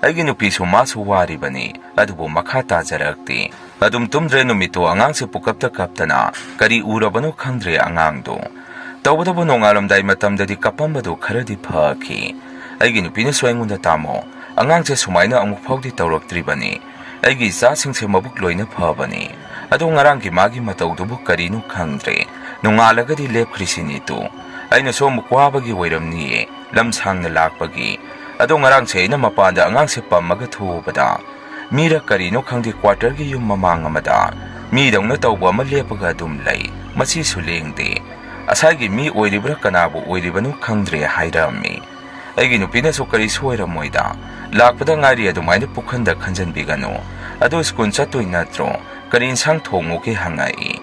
ꯑꯩꯒꯤ ꯅꯨꯄꯤꯁꯨ ꯃꯥꯁꯨ ꯋꯥꯔꯤꯕꯅꯤ, ꯑꯗꯨꯕꯨ ꯃꯈꯥ ꯇꯥꯖꯔꯛꯇꯦ꯫ ꯑꯗꯨꯝ ꯇꯨꯝꯗ꯭ꯔꯦ ꯅꯨꯃꯤꯠꯇꯨ ꯑꯉꯥꯡꯁꯦ ꯄꯨꯀꯞꯇ ꯀꯞꯇꯅ, ꯀꯔꯤ ꯎꯔꯕꯅꯣ ꯈꯪꯗ꯭ꯔꯦ ꯑꯉꯥꯡꯗꯣ꯫ ꯇꯧꯕꯇꯕꯨ ꯅꯣꯡꯉꯥꯜꯂꯝꯗꯥꯏ ꯃꯇꯝꯗꯗꯤ ꯀꯞꯄꯝꯕꯗꯨ ꯈꯔꯗꯤ ꯐꯈꯤ꯫ ꯑꯩꯒꯤ ꯅꯨꯄꯤꯅꯁꯨ ꯑꯩꯉꯣꯟꯗ, "ꯇꯥꯃꯣ, ꯑꯉꯥꯡꯁꯦ ꯁꯨꯃꯥꯏꯅ ꯑꯃꯨꯛ ꯐꯥꯎꯗꯤ ꯇꯧꯔꯛꯇ꯭ꯔꯤꯕꯅꯤ꯫ ꯑꯩꯒꯤ ꯏꯆꯥꯁꯤꯡꯁꯦ ꯃꯕꯨꯛ ꯂꯣꯏꯅ ꯐꯕꯅꯤ꯫ ꯑꯗꯣ ꯉꯔꯥꯡꯒꯤ ꯃꯥꯒꯤ ꯃꯇꯧꯗꯨꯕꯨ ꯀꯔꯤꯅꯣ ꯈꯪꯗ꯭ꯔꯦ꯫ ꯅꯣꯡꯉꯥꯜꯂꯒꯗꯤ ꯂꯦꯞꯈ꯭ꯔꯤꯁꯤꯅꯤ ꯇꯨ꯫ ꯑꯩꯅꯁꯨ ꯑꯃꯨꯛ ꯋꯥꯕꯒꯤ ꯑꯣꯏꯔꯝꯅꯤꯌꯦ, ꯂꯝ ꯁꯥꯡꯅ ꯂꯥꯛꯄꯒꯤ꯫ ꯑꯗꯣ ꯉꯔꯥꯡꯁꯦ ꯑꯩꯅ ꯃꯄꯥꯟꯗ ꯑꯉꯥꯡꯁꯦ ꯄꯝꯃꯒ ꯊꯣꯛꯎꯕꯗ, ꯃꯤꯔ ꯀꯔꯤꯅꯣ ꯈꯪꯗꯦ, ꯀ꯭ꯋꯥꯇꯔꯒꯤ ꯌꯨꯝ ꯃꯃꯥꯡ ꯑꯃꯗ ꯃꯤꯗꯧꯅ ꯇꯧꯕ ꯑꯃ ꯂꯦꯞꯄꯒ ꯑꯗꯨꯝ ꯂꯩ꯫ ꯃꯁꯤꯁꯨ ꯂꯦꯡꯗꯦ꯫ ꯑꯁꯥꯏꯒꯤ ꯃꯤ ꯑꯣꯏꯔꯤꯕ꯭ꯔꯥ ꯀꯅꯥꯕꯨ ꯑꯣꯏꯔꯤꯕꯅꯣ ꯈꯪꯗ꯭ꯔꯦ" ꯍꯥꯏꯔꯛꯑꯝꯃꯤ꯫ ꯑꯩꯒꯤ ꯅꯨꯄꯤꯅꯁꯨ, "ꯀꯔꯤꯁꯨ ꯑꯣꯏꯔꯝꯃꯣꯏꯗ, ꯂꯥꯛꯄꯗ ꯉꯥꯏꯔꯤ, ꯑꯗꯨꯃꯥꯏꯅ ꯄꯨꯈꯟꯗ ꯈꯟꯖꯟꯕꯤꯒꯅꯨ꯫ ꯑꯗꯣ ꯁ꯭ꯀꯨꯜ ꯆꯠꯇꯣꯏ ꯅꯠꯇ꯭ꯔꯣ? ꯀꯔꯤ ꯏꯟꯁꯥꯡ ꯊꯣꯡꯉꯨꯒꯦ?" ꯍꯪꯉꯛꯏ꯫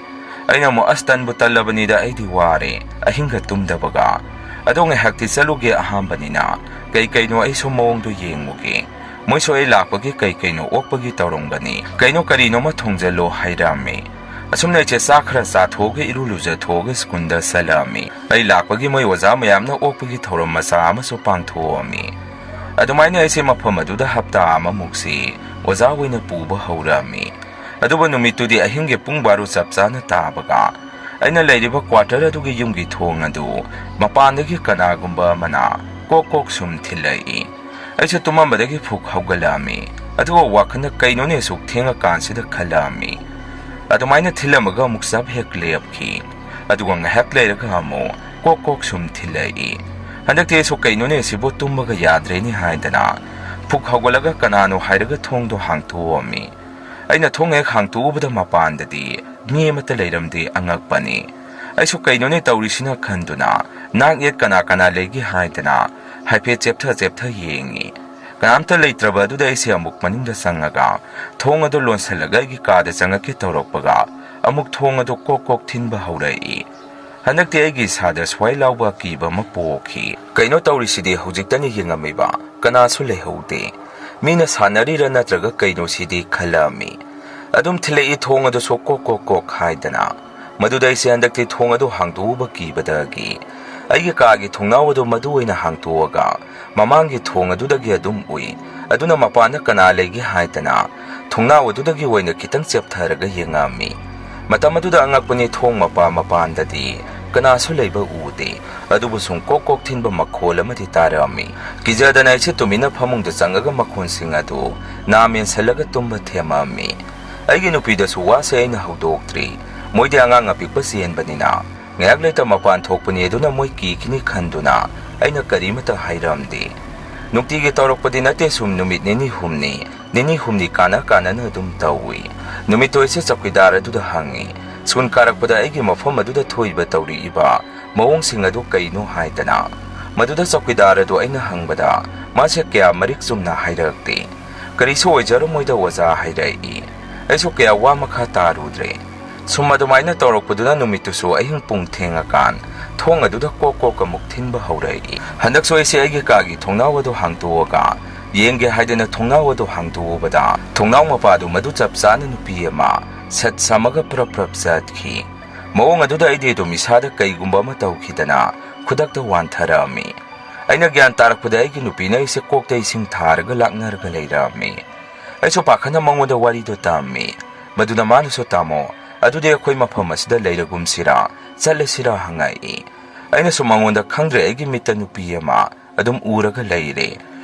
ꯑꯩꯅ ꯑꯃꯨꯛ, "ꯑꯁ, ꯇꯟꯕꯨ ꯇꯜꯂꯕꯅꯤꯗ, ꯑꯩꯗꯤ ꯋꯥꯔꯦ, ꯑꯍꯤꯡꯒ ꯇꯨꯝꯗꯕꯒ꯫ ꯑꯗꯣ ꯉꯥꯏꯍꯥꯛꯇꯤ ꯆꯠꯂꯨꯒꯦ, ꯑꯍꯥꯟꯕꯅꯤꯅ꯫ ꯀꯩ ꯀꯩꯅꯣ ꯑꯩꯁꯨ ꯃꯑꯣꯡꯗꯣ ꯌꯦꯡꯉꯨꯒꯦ꯫ ꯃꯣꯏꯁꯨ ꯑꯩ ꯂꯥꯛꯄꯒꯤ ꯀꯩ ꯀꯩꯅꯣ ꯑꯣꯛꯄꯒꯤ ꯇꯧꯔꯝꯒꯅꯤ꯫ ꯀꯩꯅꯣ ꯀꯔꯤꯅꯣꯃ ꯊꯣꯡꯖꯜꯂꯣ" ꯍꯥꯏꯔꯝꯃꯤ꯫ ꯑꯁꯨꯝꯅ ꯑꯩꯁꯦ ꯆꯥꯛ ꯈꯔ ꯆꯥꯊꯣꯛꯑꯒ ꯏꯔꯨ ꯂꯨꯖꯊꯣꯛꯑꯒ ꯁ꯭ꯀꯨꯜꯗ ꯆꯠꯂꯛꯑꯝꯃꯤ꯫ ꯑꯩ ꯂꯥꯛꯄꯒꯤ ꯃꯣꯏ ꯑꯣꯖꯥ ꯃꯌꯥꯝꯅ ꯑꯣꯛꯄꯒꯤ ꯊꯧꯔꯝ ꯃꯆꯥ ꯑꯃꯁꯨ ꯄꯥꯡꯊꯣꯛꯑꯝꯃꯤ꯫ ꯑꯗꯨꯃꯥꯏꯅ ꯑꯩꯁꯦ ꯃꯐꯝ ꯑꯗꯨꯗ ꯍꯞꯇꯥ ꯑꯃꯃꯨꯛꯁꯤ ꯑꯣꯖꯥ ꯑꯣꯏꯅ ꯄꯨꯕ ꯍꯧꯔꯛꯑꯝꯃꯤ꯫ ꯑꯗꯨꯕꯨ ꯅꯨꯃꯤꯠꯇꯨꯗꯤ ꯑꯍꯤꯡꯒꯤ ꯄꯨꯡ ꯕꯥꯔꯣ ꯆꯞ ꯆꯥꯅ ꯇꯥꯕꯒ ꯑꯩꯅ ꯂꯩꯔꯤꯕ ꯀ꯭ꯋꯥꯇꯔ ꯑꯗꯨꯒꯤ ꯌꯨꯝꯒꯤ ꯊꯣꯡ ꯑꯗꯨ ꯃꯄꯥꯟꯗꯒꯤ ꯀꯅꯥꯒꯨꯝꯕ ꯑꯃꯅ ꯀꯣꯛ ꯀꯣꯛ ꯁꯨꯝ ꯊꯤꯜꯂꯛꯏ꯫ ꯑꯩꯁꯨ ꯇꯨꯝꯃꯝꯕꯗꯒꯤ ꯐꯨꯛ ꯍꯧꯒꯠꯂꯛꯑꯝꯃꯤ꯫ ꯑꯗꯨꯒ ꯋꯥꯈꯜꯅ ꯀꯩꯅꯣꯅꯦ ꯑꯁꯨꯛ ꯊꯦꯡꯉꯀꯥꯟꯁꯤꯗ ꯈꯜꯂꯛꯑꯝꯃꯤ꯫ ꯑꯗꯨꯃꯥꯏꯅ ꯊꯤꯜꯂꯝꯃꯒ ꯑꯃꯨꯛ ꯆꯞ ꯍꯦꯛ ꯂꯦꯞꯈꯤ꯫ ꯑꯗꯨꯒ ꯉꯥꯏꯍꯥꯛ ꯂꯩꯔꯒ ꯑꯃꯨꯛ ꯀꯣꯛ ꯀꯣꯛ ꯁꯨꯝ ꯊꯤꯜꯂꯛꯏ꯫ ꯍꯟꯗꯛꯇꯤ ꯑꯩꯁꯨ ꯀꯩꯅꯣꯅꯦ ꯁꯤꯕꯨ ꯇꯨꯝꯕꯒ ꯌꯥꯗ꯭ꯔꯦꯅꯦ ꯍꯥꯏꯗꯅ ꯐꯨꯛ ꯍꯧꯒꯠꯂꯒ ꯀꯅꯥꯅꯣ ꯍꯥꯏꯔꯒ ꯊꯣꯡꯗꯣ ꯍꯥꯡꯇꯣꯛꯑꯝꯃꯤ꯫ ꯑꯩꯅ ꯊꯣꯡ ꯍꯦꯛ ꯍꯥꯡꯇꯣꯛꯎꯕꯗ ꯃꯄꯥꯟꯗꯗꯤ ꯃꯤ ꯑꯃꯠꯇ ꯂꯩꯔꯝꯗꯦ, ꯑꯉꯛꯄꯅꯤ꯫ ꯑꯩꯁꯨ ꯀꯩꯅꯣꯅꯦ ꯇꯧꯔꯤꯁꯤꯅ ꯈꯟꯗꯨꯅ ꯅꯥꯛ ꯌꯦꯠ ꯀꯅꯥ ꯀꯅꯥ ꯂꯩꯒꯦ ꯍꯥꯏꯗꯅ ꯍꯥꯏꯐꯦꯠ ꯆꯦꯞꯊ ꯆꯦꯞꯊ ꯌꯦꯡꯉꯤ꯫ ꯀꯅꯥꯝꯇ ꯂꯩꯇ꯭ꯔꯕ ꯑꯗꯨꯗ ꯑꯩꯁꯦ ꯑꯃꯨꯛ ꯃꯅꯨꯡꯗ ꯆꯪꯉꯒ ꯊꯣꯡ ꯑꯗꯨ ꯂꯣꯟꯁꯤꯜꯂꯒ ꯑꯩꯒꯤ ꯀꯥꯗ ꯆꯪꯉꯛꯀꯦ ꯇꯧꯔꯛꯄꯒ ꯑꯃꯨꯛ ꯊꯣꯡ ꯑꯗꯨ ꯀꯣꯛ ꯀꯣꯛ ꯊꯤꯟꯕ ꯍꯧꯔꯛꯏ꯫ ꯍꯟꯗꯛꯇꯤ ꯑꯩꯒꯤ ꯏꯁꯥꯗ ꯁ꯭ꯋꯥꯏ ꯂꯥꯎꯕ ꯑꯀꯤꯕ ꯑꯃ ꯄꯣꯛꯈꯤ꯫ ꯀꯩꯅꯣ ꯇꯧꯔꯤꯁꯤꯗꯤ, ꯍꯧꯖꯤꯛꯇꯅ ꯌꯦꯡꯉꯝꯃꯤꯕ ꯀꯅꯥꯁꯨ ꯂꯩꯍꯧꯗꯦ꯫ ꯃꯤꯅ ꯁꯥꯟꯅꯔꯤꯔ ꯅꯠꯇ꯭ꯔꯒ ꯀꯩꯅꯣ ꯁꯤꯗꯤ ꯈꯜꯂꯛꯑꯝꯃꯤ꯫ ꯑꯗꯨꯝ ꯊꯤꯜꯂꯛꯏ ꯊꯣꯡ ꯑꯗꯨꯁꯨ ꯀꯣꯛ ꯀꯣꯛ ꯀꯣꯛ ꯍꯥꯏꯗꯅ꯫ ꯃꯗꯨꯗ ꯑꯩꯁꯦ ꯍꯟꯗꯛꯇꯤ ꯊꯣꯡ ꯑꯗꯨ ꯍꯥꯡꯗꯣꯛꯎꯕ ꯀꯤꯕꯗꯒꯤ ꯑꯩꯒꯤ ꯀꯥꯒꯤ ꯊꯣꯡꯅꯥꯎ ꯑꯗꯨ ꯃꯗꯨ ꯑꯣꯏꯅ ꯍꯥꯡꯇꯣꯛꯑꯒ ꯃꯃꯥꯡꯒꯤ ꯊꯣꯡ ꯑꯗꯨꯗꯒꯤ ꯑꯗꯨꯝ ꯎꯏ꯫ ꯑꯗꯨꯅ ꯃꯄꯥꯟꯗ ꯀꯅꯥ ꯂꯩꯒꯦ ꯍꯥꯏꯗꯅ ꯊꯣꯡꯅꯥꯎ ꯑꯗꯨꯗꯒꯤ ꯑꯣꯏꯅ ꯈꯤꯇꯪ ꯆꯦꯞꯊꯔꯒ ꯌꯦꯡꯉꯛꯑꯝꯃꯤ꯫ ꯃꯇꯝ ꯑꯗꯨꯗ ꯑꯉꯛꯄꯅꯤ, ꯊꯣꯡ ꯃꯄꯥ ꯃꯄꯥꯟꯗꯗꯤ ꯀꯅꯥꯁꯨ ꯂꯩꯕ ꯎꯗꯦ꯫ ꯑꯗꯨꯕꯨ ꯁꯨꯝ ꯀꯣꯛ ꯀꯣꯛ ꯊꯤꯟꯕ ꯃꯈꯣꯜ ꯑꯃꯗꯤ ꯇꯥꯔꯛꯑꯝꯃꯤ꯫ ꯀꯤꯖꯗꯅ ꯑꯩꯁꯦ ꯇꯨꯃꯤꯟꯅ ꯐꯃꯨꯡꯗ ꯆꯪꯉꯒ ꯃꯈꯣꯟꯁꯤꯡ ꯑꯗꯨ ꯅꯥ ꯃꯦꯟꯁꯜꯂꯒ ꯇꯨꯝꯕ ꯊꯦꯝꯃꯛꯑꯝꯃꯤ꯫ ꯑꯩꯒꯤ ꯅꯨꯄꯤꯗꯁꯨ ꯋꯥꯁꯦ ꯑꯩꯅ ꯍꯧꯗꯣꯛꯇ꯭ꯔꯤ꯫ ꯃꯣꯏꯗꯤ ꯑꯉꯥꯡ ꯑꯄꯤꯛꯄ ꯆꯦꯟꯕꯅꯤꯅ ꯉꯥꯏꯍꯥꯛ ꯂꯩꯇ ꯃꯄꯥꯟ ꯊꯣꯛꯄꯅꯤ, ꯑꯗꯨꯅ ꯃꯣꯏ ꯀꯤꯈꯤꯅꯤ ꯈꯟꯗꯨꯅ ꯑꯩꯅ ꯀꯔꯤꯃꯇ ꯍꯥꯏꯔꯝꯗꯦ꯫ ꯅꯨꯡꯇꯤꯒꯤ ꯇꯧꯔꯛꯄꯗꯤ ꯅꯠꯇꯦ, ꯁꯨꯝ ꯅꯨꯃꯤꯠ ꯅꯤꯅꯤ ꯍꯨꯝꯅꯤ, ꯅꯤꯅꯤ ꯍꯨꯝꯅꯤ ꯀꯥꯟꯅ ꯀꯥꯟꯅꯅ ꯑꯗꯨꯝ ꯇꯧꯏ꯫ ꯅꯨꯃꯤꯠꯇꯣ ꯑꯩꯁꯦ ꯆꯧꯀꯤꯗꯥꯔ ꯑꯗꯨꯗ ꯍꯪꯉꯤ, ꯁ꯭ꯀꯨꯜ ꯀꯥꯔꯛꯄꯗ ꯑꯩꯒꯤ ꯃꯐꯝ ꯑꯗꯨꯗ ꯊꯣꯛꯏꯕ ꯇꯧꯔꯛꯏꯕ ꯃꯑꯣꯡꯁꯤꯡ ꯑꯗꯨ ꯀꯩꯅꯣ ꯍꯥꯏꯗꯅ꯫ ꯃꯗꯨꯗ ꯆꯧꯀꯤꯗꯥꯔ ꯑꯗꯨ ꯑꯩꯅ ꯍꯪꯕꯗ ꯃꯥꯁꯦ ꯀꯌꯥ ꯃꯔꯤꯛ ꯆꯨꯝꯅ ꯍꯥꯏꯔꯛꯇꯦ꯫ "ꯀꯔꯤꯁꯨ ꯑꯣꯏꯖꯔꯝꯃꯣꯏꯗ ꯑꯣꯖꯥ" ꯍꯥꯏꯔꯛꯏ꯫ ꯑꯩꯁꯨ ꯀꯌꯥ ꯋꯥ ꯃꯈꯥ ꯇꯥꯔꯨꯗ꯭ꯔꯦ꯫ ꯁꯨꯝ ꯑꯗꯨꯃꯥꯏꯅ ꯇꯧꯔꯛꯄꯗꯨꯅ ꯅꯨꯃꯤꯠꯇꯨꯁꯨ ꯑꯍꯤꯡ ꯄꯨꯡ ꯊꯦꯡꯉꯀꯥꯟ ꯊꯣꯡ ꯑꯗꯨꯗ ꯀꯣꯛ ꯀꯣꯛ ꯑꯃꯨꯛ ꯊꯤꯟꯕ ꯍꯧꯔꯛꯏ꯫ ꯍꯟꯗꯛꯁꯨ ꯑꯩꯁꯦ ꯑꯩꯒꯤ ꯀꯥꯒꯤ ꯊꯣꯡꯅꯥꯎ ꯑꯗꯨ ꯍꯥꯡꯗꯣꯛꯑꯒ ꯌꯦꯡꯒꯦ ꯍꯥꯏꯗꯅ ꯊꯣꯡꯅꯥꯎ ꯑꯗꯨ ꯍꯥꯡꯗꯣꯛꯎꯕꯗ ꯊꯣꯡꯅꯥꯎ ꯃꯄꯥꯗꯨ ꯃꯗꯨ ꯆꯞ ꯆꯥꯅ ꯅꯨꯄꯤ ꯑꯃ ꯁꯠ ꯁꯝꯃꯒ ꯄ꯭ꯔꯞ ꯄ꯭ꯔꯞ ꯆꯠꯈꯤ꯫ ꯃꯑꯣꯡ ꯑꯗꯨꯗ ꯑꯩꯗꯤ ꯑꯗꯨꯝ ꯏꯁꯥꯗ ꯀꯩꯒꯨꯝꯕ ꯑꯃ ꯇꯧꯈꯤꯗꯅ ꯈꯨꯗꯛꯇ ꯋꯥꯟꯊꯔꯛꯑꯝꯃꯤ꯫ ꯑꯩꯅ ꯒ꯭ꯌꯥꯟ ꯇꯥꯔꯛꯄꯗ ꯑꯩꯒꯤ ꯅꯨꯄꯤꯅ ꯑꯩꯁꯦ ꯀꯣꯛꯇ ꯏꯁꯤꯡ ꯊꯥꯔꯒ ꯂꯥꯛꯅꯔꯒ ꯂꯩꯔꯝꯃꯤ꯫ ꯑꯩꯁꯨ ꯄꯥꯈꯠꯅ ꯃꯉꯣꯟꯗ ꯋꯥꯔꯤꯗꯣ ꯇꯝꯃꯤ꯫ ꯃꯗꯨꯗ ꯃꯥꯅꯁꯨ, "ꯇꯥꯃꯣ, ꯑꯗꯨꯗꯤ ꯑꯩꯈꯣꯏ ꯃꯐꯝ ꯑꯁꯤꯗ ꯂꯩꯔꯒꯨꯝꯁꯤꯔꯥ, ꯆꯠꯂꯁꯤꯔꯥ?" ꯍꯪꯉꯛꯏ꯫ ꯑꯩꯅꯁꯨ ꯃꯉꯣꯟꯗ, "ꯈꯪꯗ꯭ꯔꯦ, ꯑꯩꯒꯤ ꯃꯤꯠꯇ ꯅꯨꯄꯤ ꯑꯃ ꯑꯗꯨꯝ ꯎꯔꯒ ꯂꯩꯔꯦ꯫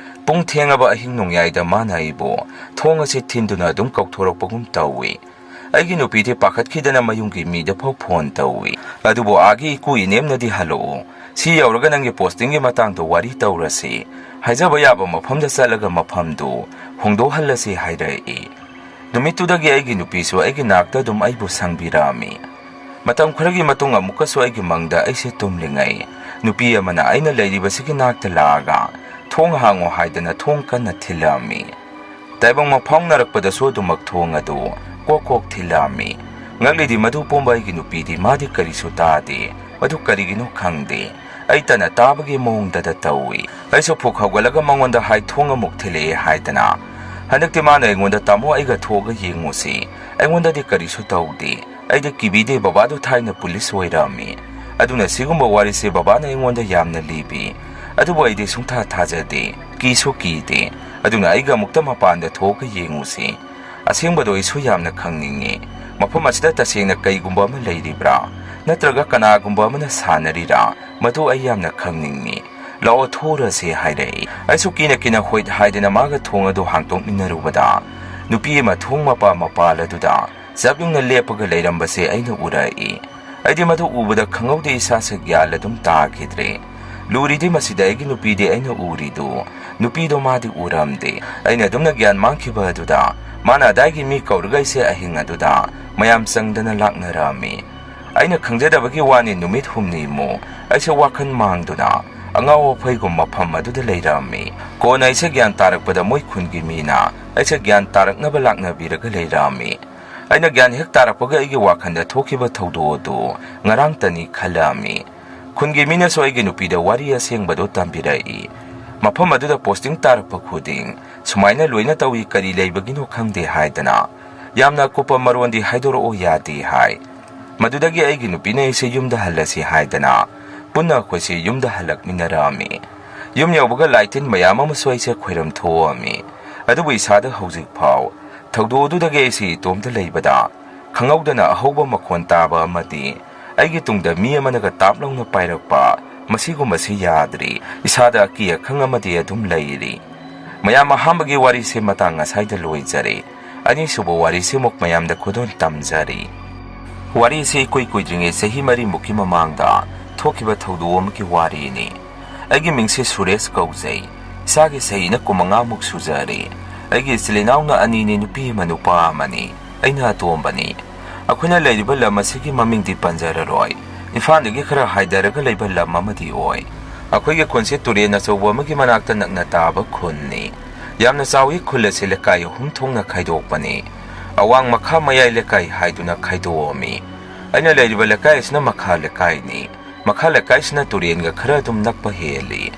ꯄꯨꯡ ꯊꯦꯡꯉꯕ ꯑꯍꯤꯡ ꯅꯣꯡꯌꯥꯏꯗ ꯃꯥꯅ ꯑꯩꯕꯨ ꯊꯣꯡ ꯑꯁꯤ ꯊꯤꯟꯗꯨꯅ ꯑꯗꯨꯝ ꯀꯧꯊꯣꯔꯛꯄꯒꯨꯝ ꯇꯧꯏ꯫ ꯑꯩꯒꯤ ꯅꯨꯄꯤꯗꯤ ꯄꯥꯈꯠꯈꯤꯗꯅ ꯃꯌꯨꯝꯒꯤ ꯃꯤꯗ ꯐꯥꯎ ꯐꯣꯟ ꯇꯧꯏ꯫ ꯑꯗꯨꯕꯨ ꯑꯥꯒꯤ ꯏꯀꯨ ꯏꯅꯦꯝꯅꯗꯤ ꯍꯜꯂꯛꯎ, ꯁꯤ ꯌꯧꯔꯒ ꯅꯪꯒꯤ ꯄꯣꯁꯇꯤꯡꯒꯤ ꯃꯇꯥꯡꯗꯣ ꯋꯥꯔꯤ ꯇꯧꯔꯁꯤ, ꯍꯥꯏꯖꯕ ꯌꯥꯕ ꯃꯐꯝꯗ ꯆꯠꯂꯒ ꯃꯐꯝꯗꯨ ꯍꯣꯡꯗꯣꯛꯍꯜꯂꯁꯤ" ꯍꯥꯏꯔꯛꯏ꯫ ꯅꯨꯃꯤꯠꯇꯨꯗꯒꯤ ꯑꯩꯒꯤ ꯅꯨꯄꯤꯁꯨ ꯑꯩꯒꯤ ꯅꯥꯛꯇ ꯑꯗꯨꯝ ꯑꯩꯕꯨ ꯁꯪꯕꯤꯔꯛꯑꯝꯃꯤ꯫ ꯃꯇꯝ ꯈꯔꯒꯤ ꯃꯇꯨꯡ ꯑꯃꯨꯛꯀꯁꯨ ꯑꯩꯒꯤ ꯃꯪꯗ ꯑꯩꯁꯦ ꯇꯨꯝꯂꯤꯉꯩ ꯅꯨꯄꯤ ꯑꯃꯅ ꯑꯩꯅ ꯂꯩꯔꯤꯕꯁꯤꯒꯤ ꯅꯥꯛꯇ ꯂꯥꯛꯑꯒ "ꯊꯣꯡ ꯍꯥꯡꯉꯣ" ꯍꯥꯏꯗꯅ ꯊꯣꯡ ꯀꯟꯅ ꯊꯤꯜꯂꯛꯑꯝꯃꯤ꯫ ꯇꯥꯏꯕꯪ ꯃꯐꯥꯎꯅꯔꯛꯄꯗꯁꯨ ꯑꯗꯨꯃꯛ ꯊꯣꯡ ꯑꯗꯨ ꯀꯣꯛ ꯀꯣꯛ ꯊꯤꯜꯂꯛꯑꯝꯃꯤ꯫ ꯉꯛꯂꯤꯗꯤ ꯃꯗꯨ ꯄꯨꯝꯕ ꯑꯩꯒꯤ ꯅꯨꯄꯤꯗꯤ ꯃꯥꯗꯤ ꯀꯔꯤꯁꯨ ꯇꯥꯗꯦ꯫ ꯃꯗꯨ ꯀꯔꯤꯒꯤꯅꯣ ꯈꯪꯗꯦ꯫ ꯑꯩ ꯇꯅ ꯇꯥꯕꯒꯤ ꯃꯑꯣꯡꯗꯗ ꯇꯧꯏ꯫ ꯑꯩꯁꯨ ꯐꯨꯛ ꯍꯧꯒꯠꯂꯒ ꯃꯉꯣꯟꯗ ꯍꯥꯏ, "ꯊꯣꯡ ꯑꯃꯨꯛ ꯊꯤꯜꯂꯛꯑꯦ" ꯍꯥꯏꯗꯅ꯫ ꯍꯟꯗꯛꯇꯤ ꯃꯥꯅ ꯑꯩꯉꯣꯟꯗ, "ꯇꯥꯃꯣ, ꯑꯩꯒ ꯊꯣꯛꯑꯒ ꯌꯦꯡꯉꯨꯁꯤ꯫ ꯑꯩꯉꯣꯟꯗꯗꯤ ꯀꯔꯤꯁꯨ ꯇꯧꯗꯦ꯫ ꯑꯩꯗꯤ ꯀꯤꯕꯤꯗꯦ, ꯕꯕꯥꯗꯣ ꯊꯥꯏꯅ ꯄꯨꯂꯤꯁ ꯑꯣꯏꯔꯝꯃꯤ꯫ ꯑꯗꯨꯅ ꯁꯤꯒꯨꯝꯕ ꯋꯥꯔꯤꯁꯦ ꯕꯕꯥꯅ ꯑꯩꯉꯣꯟꯗ ꯌꯥꯝꯅ ꯂꯤꯕꯤ꯫ ꯑꯗꯨꯕꯨ ꯑꯩꯗꯤ ꯁꯨꯡꯊꯥ ꯊꯥꯖꯗꯦ, ꯀꯤꯁꯨ ꯀꯤꯗꯦ꯫ ꯑꯗꯨꯅ ꯑꯩꯒ ꯑꯃꯨꯛꯇ ꯃꯄꯥꯟꯗ ꯊꯣꯛꯑꯒ ꯌꯦꯡꯉꯨꯁꯤ꯫ ꯑꯁꯦꯡꯕꯗꯣ ꯑꯩꯁꯨ ꯌꯥꯝꯅ ꯈꯪꯅꯤꯡꯉꯤ꯫ ꯃꯐꯝ ꯑꯁꯤꯗ ꯇꯁꯦꯡꯅ ꯀꯩꯒꯨꯝꯕ ꯑꯃ ꯂꯩꯔꯤꯕ꯭ꯔꯥ? ꯅꯠꯇ꯭ꯔꯒ ꯀꯅꯥꯒꯨꯝꯕ ꯑꯃꯅ ꯁꯥꯟꯅꯔꯤꯔꯥ? ꯃꯗꯨ ꯑꯩ ꯌꯥꯝꯅ ꯈꯪꯅꯤꯡꯉꯤ꯫ ꯂꯥꯛꯑꯣ, ꯊꯣꯛꯎꯔꯁꯦ" ꯍꯥꯏꯔꯛꯏ꯫ ꯑꯩꯁꯨ ꯀꯤꯅ ꯀꯤꯅ ꯍꯣꯏꯠ ꯍꯥꯏꯗꯅ ꯃꯥꯒ ꯊꯣꯡ ꯑꯗꯨ ꯍꯥꯡꯇꯣꯛꯃꯤꯟꯅꯔꯨꯕꯗ, ꯅꯨꯄꯤ ꯑꯃ ꯊꯣꯡ ꯃꯄꯥ ꯃꯄꯥꯜ ꯑꯗꯨꯗ ꯆꯞ ꯌꯨꯡꯅ ꯂꯦꯞꯄꯒ ꯂꯩꯔꯝꯕꯁꯦ ꯑꯩꯅ ꯎꯔꯛꯏ꯫ ꯑꯩꯗꯤ ꯃꯗꯨ ꯎꯕꯗ ꯈꯪꯍꯧꯗꯦ, ꯏꯁꯥꯁꯦ ꯒ꯭ꯌꯥꯟ ꯑꯗꯨꯝ ꯇꯥꯈꯤꯗ꯭ꯔꯦ꯫ ꯂꯨꯔꯤꯗꯤ ꯃꯁꯤꯗ ꯑꯩꯒꯤ ꯅꯨꯄꯤꯗꯤ ꯑꯩꯅ ꯎꯔꯤꯗꯨ, ꯅꯨꯄꯤꯗꯣ ꯃꯥꯗꯤ ꯎꯔꯝꯗꯦ꯫ ꯑꯩꯅ ꯑꯗꯨꯝꯅ ꯒ꯭ꯌꯥꯟ ꯃꯥꯡꯈꯤꯕ ꯑꯗꯨꯗ ꯃꯥꯅ ꯑꯗꯥꯏꯒꯤ ꯃꯤ ꯀꯧꯔꯒ ꯑꯩꯁꯦ ꯑꯍꯤꯡ ꯑꯗꯨꯗ ꯃꯌꯥꯝ ꯆꯪꯗꯅ ꯂꯥꯛꯅꯔꯝꯃꯤ꯫ ꯑꯩꯅ ꯈꯪꯖꯗꯕꯒꯤ ꯋꯥꯅꯤ, ꯅꯨꯃꯤꯠ ꯍꯨꯝꯅꯤꯃꯨꯛ ꯑꯩꯁꯦ ꯋꯥꯈꯜ ꯃꯥꯡꯗꯨꯅ ꯑꯉꯥꯎ ꯑꯐꯩꯒꯨꯝ ꯃꯐꯝ ꯑꯗꯨꯗ ꯂꯩꯔꯝꯃꯤ꯫ ꯀꯣꯟꯅ ꯑꯩꯁꯦ ꯒ꯭ꯌꯥꯟ ꯇꯥꯔꯛꯄꯗ ꯃꯣꯏ ꯈꯨꯟꯒꯤ ꯃꯤꯅ ꯑꯩꯁꯦ ꯒ꯭ꯌꯥꯟ ꯇꯥꯔꯛꯅꯕ ꯂꯥꯛꯅꯕꯤꯔꯒ ꯂꯩꯔꯝꯃꯤ꯫ ꯑꯩꯅ ꯒ꯭ꯌꯥꯟ ꯍꯦꯛ ꯇꯥꯔꯛꯄꯒ ꯑꯩꯒꯤ ꯋꯥꯈꯜꯗ ꯊꯣꯛꯈꯤꯕ ꯊꯧꯗꯣꯛ ꯑꯗꯨ ꯉꯔꯥꯡꯇꯅꯤ ꯈꯜꯂꯝꯃꯤ꯫ ꯈꯨꯟꯒꯤ ꯃꯤꯅꯁꯨ ꯑꯩꯒꯤ ꯅꯨꯄꯤꯗ ꯋꯥꯔꯤ ꯑꯁꯦꯡꯕꯗꯨ ꯇꯝꯕꯤꯔꯛꯏ꯫ ꯃꯐꯝ ꯑꯗꯨꯗ ꯄꯣꯁꯇꯤꯡ ꯇꯥꯔꯛꯄ ꯈꯨꯗꯤꯡ ꯁꯨꯃꯥꯏꯅ ꯂꯣꯏꯅ ꯇꯧꯏ, ꯀꯔꯤ ꯂꯩꯕꯒꯤꯅꯣ ꯈꯪꯗꯦ ꯍꯥꯏꯗꯅ꯫ ꯌꯥꯝꯅ ꯑꯀꯨꯞꯄ ꯃꯔꯣꯟꯗꯤ ꯍꯥꯏꯗꯣꯔꯛꯑꯣ ꯌꯥꯗꯦ ꯍꯥꯏ꯫ ꯃꯗꯨꯗꯒꯤ ꯑꯩꯒꯤ ꯅꯨꯄꯤꯅ ꯑꯩꯁꯦ ꯌꯨꯝꯗ ꯍꯜꯂꯁꯤ ꯍꯥꯏꯗꯅ ꯄꯨꯟꯅ ꯑꯩꯈꯣꯏꯁꯦ ꯌꯨꯝꯗ ꯍꯜꯂꯛꯃꯤꯟꯅꯔꯛꯑꯝꯃꯤ꯫ ꯌꯨꯝ ꯌꯧꯕꯒ ꯂꯥꯏ ꯇꯤꯟ ꯃꯌꯥꯝ ꯑꯃꯁꯨ ꯑꯩꯁꯦ ꯈꯣꯏꯔꯝ ꯊꯣꯛꯑꯝꯃꯤ꯫ ꯑꯗꯨꯕꯨ ꯏꯁꯥꯗ ꯍꯧꯖꯤꯛ ꯐꯥꯎ ꯊꯧꯗꯣꯛ ꯑꯗꯨꯗꯒꯤ ꯑꯩꯁꯦ ꯏꯇꯣꯝꯇ ꯂꯩꯕꯗ ꯈꯪꯍꯧꯗꯅ ꯑꯍꯧꯕ ꯃꯈꯣꯟ ꯇꯥꯕ ꯑꯃꯗꯤ ꯑꯩꯒꯤ ꯇꯨꯡꯗ ꯃꯤ ꯑꯃꯅꯒ ꯇꯥꯞ ꯂꯥꯎꯅ ꯄꯥꯏꯔꯛꯄ, ꯃꯁꯤꯒꯨꯝꯕꯁꯤ ꯌꯥꯗ꯭ꯔꯤ꯫ ꯏꯁꯥꯗ ꯑꯀꯤ ꯑꯈꯪ ꯑꯃꯗꯤ ꯑꯗꯨꯝ ꯂꯩꯔꯤ꯫ ꯃꯌꯥꯝ, ꯑꯍꯥꯟꯕꯒꯤ ꯋꯥꯔꯤꯁꯦ ꯃꯇꯥꯡ ꯑꯁꯥꯏꯗ ꯂꯣꯏꯖꯔꯦ꯫ ꯑꯅꯤꯁꯨꯕ ꯋꯥꯔꯤꯁꯤꯃꯨꯛ ꯃꯌꯥꯝꯗ ꯈꯨꯗꯣꯜ ꯇꯝꯖꯔꯤ꯫ ꯋꯥꯔꯤꯁꯤ ꯏꯀꯨꯏ ꯀꯨꯏꯗ꯭ꯔꯤꯉꯩ ꯆꯍꯤ ꯃꯔꯤꯃꯨꯛꯀꯤ ꯃꯃꯥꯡꯗ ꯊꯣꯛꯈꯤꯕ ꯊꯧꯗꯣꯛ ꯑꯃꯒꯤ ꯋꯥꯔꯤꯅꯤ꯫ ꯑꯩꯒꯤ ꯃꯤꯡꯁꯦ ꯁꯨꯔꯦꯁ ꯀꯧꯖꯩ꯫ ꯏꯁꯥꯒꯤ ꯆꯍꯤꯅ ꯀꯨꯟꯃꯉꯥꯃꯨꯛ ꯁꯨꯖꯔꯦ꯫ ꯑꯩꯒꯤ ꯏꯆꯤꯜ ꯏꯅꯥꯎꯅ ꯑꯅꯤꯅꯤ, ꯅꯨꯄꯤ ꯑꯃ ꯅꯨꯄꯥ ꯑꯃꯅꯤ꯫ ꯑꯩꯅ ꯑꯇꯣꯝꯕꯅꯤ꯫ ꯑꯩꯈꯣꯏꯅ ꯂꯩꯔꯤꯕ ꯂꯝ ꯑꯁꯤꯒꯤ ꯃꯃꯤꯡꯗꯤ ꯄꯟꯖꯔꯔꯣꯏ꯫ ꯏꯝꯐꯥꯜꯗꯒꯤ ꯈꯔ ꯍꯥꯏꯊꯔꯒ ꯂꯩꯕ ꯂꯝ ꯑꯃꯗꯤ ꯑꯣꯏ꯫ ꯑꯩꯈꯣꯏꯒꯤ ꯈꯨꯟꯁꯤ ꯇꯨꯔꯦꯟ ꯑꯆꯧꯕ ꯑꯃꯒꯤ ꯃꯅꯥꯛꯇ ꯅꯛꯅ ꯇꯥꯕ ꯈꯨꯟꯅꯤ꯫ ꯌꯥꯝꯅ ꯆꯥꯎꯏ꯫ ꯈꯨꯜ ꯑꯁꯤ ꯂꯩꯀꯥꯏ ꯑꯍꯨꯝ ꯊꯣꯛꯅ ꯈꯥꯏꯗꯣꯛꯄꯅꯤ꯫ ꯑꯋꯥꯡ, ꯃꯈꯥ, ꯃꯌꯥꯏ ꯂꯩꯀꯥꯏ ꯍꯥꯏꯗꯨꯅ ꯈꯥꯏꯗꯣꯛꯑꯝꯃꯤ꯫ ꯑꯩꯅ ꯂꯩꯔꯤꯕ ꯂꯩꯀꯥꯏ ꯑꯁꯤꯅ ꯃꯈꯥ ꯂꯩꯀꯥꯏꯅꯤ꯫ ꯃꯈꯥ ꯂꯩꯀꯥꯏꯁꯤꯅ ꯇꯨꯔꯦꯟꯒ ꯈꯔ ꯑꯗꯨꯝ ꯅꯛꯄ ꯍꯦꯜꯂꯤ꯫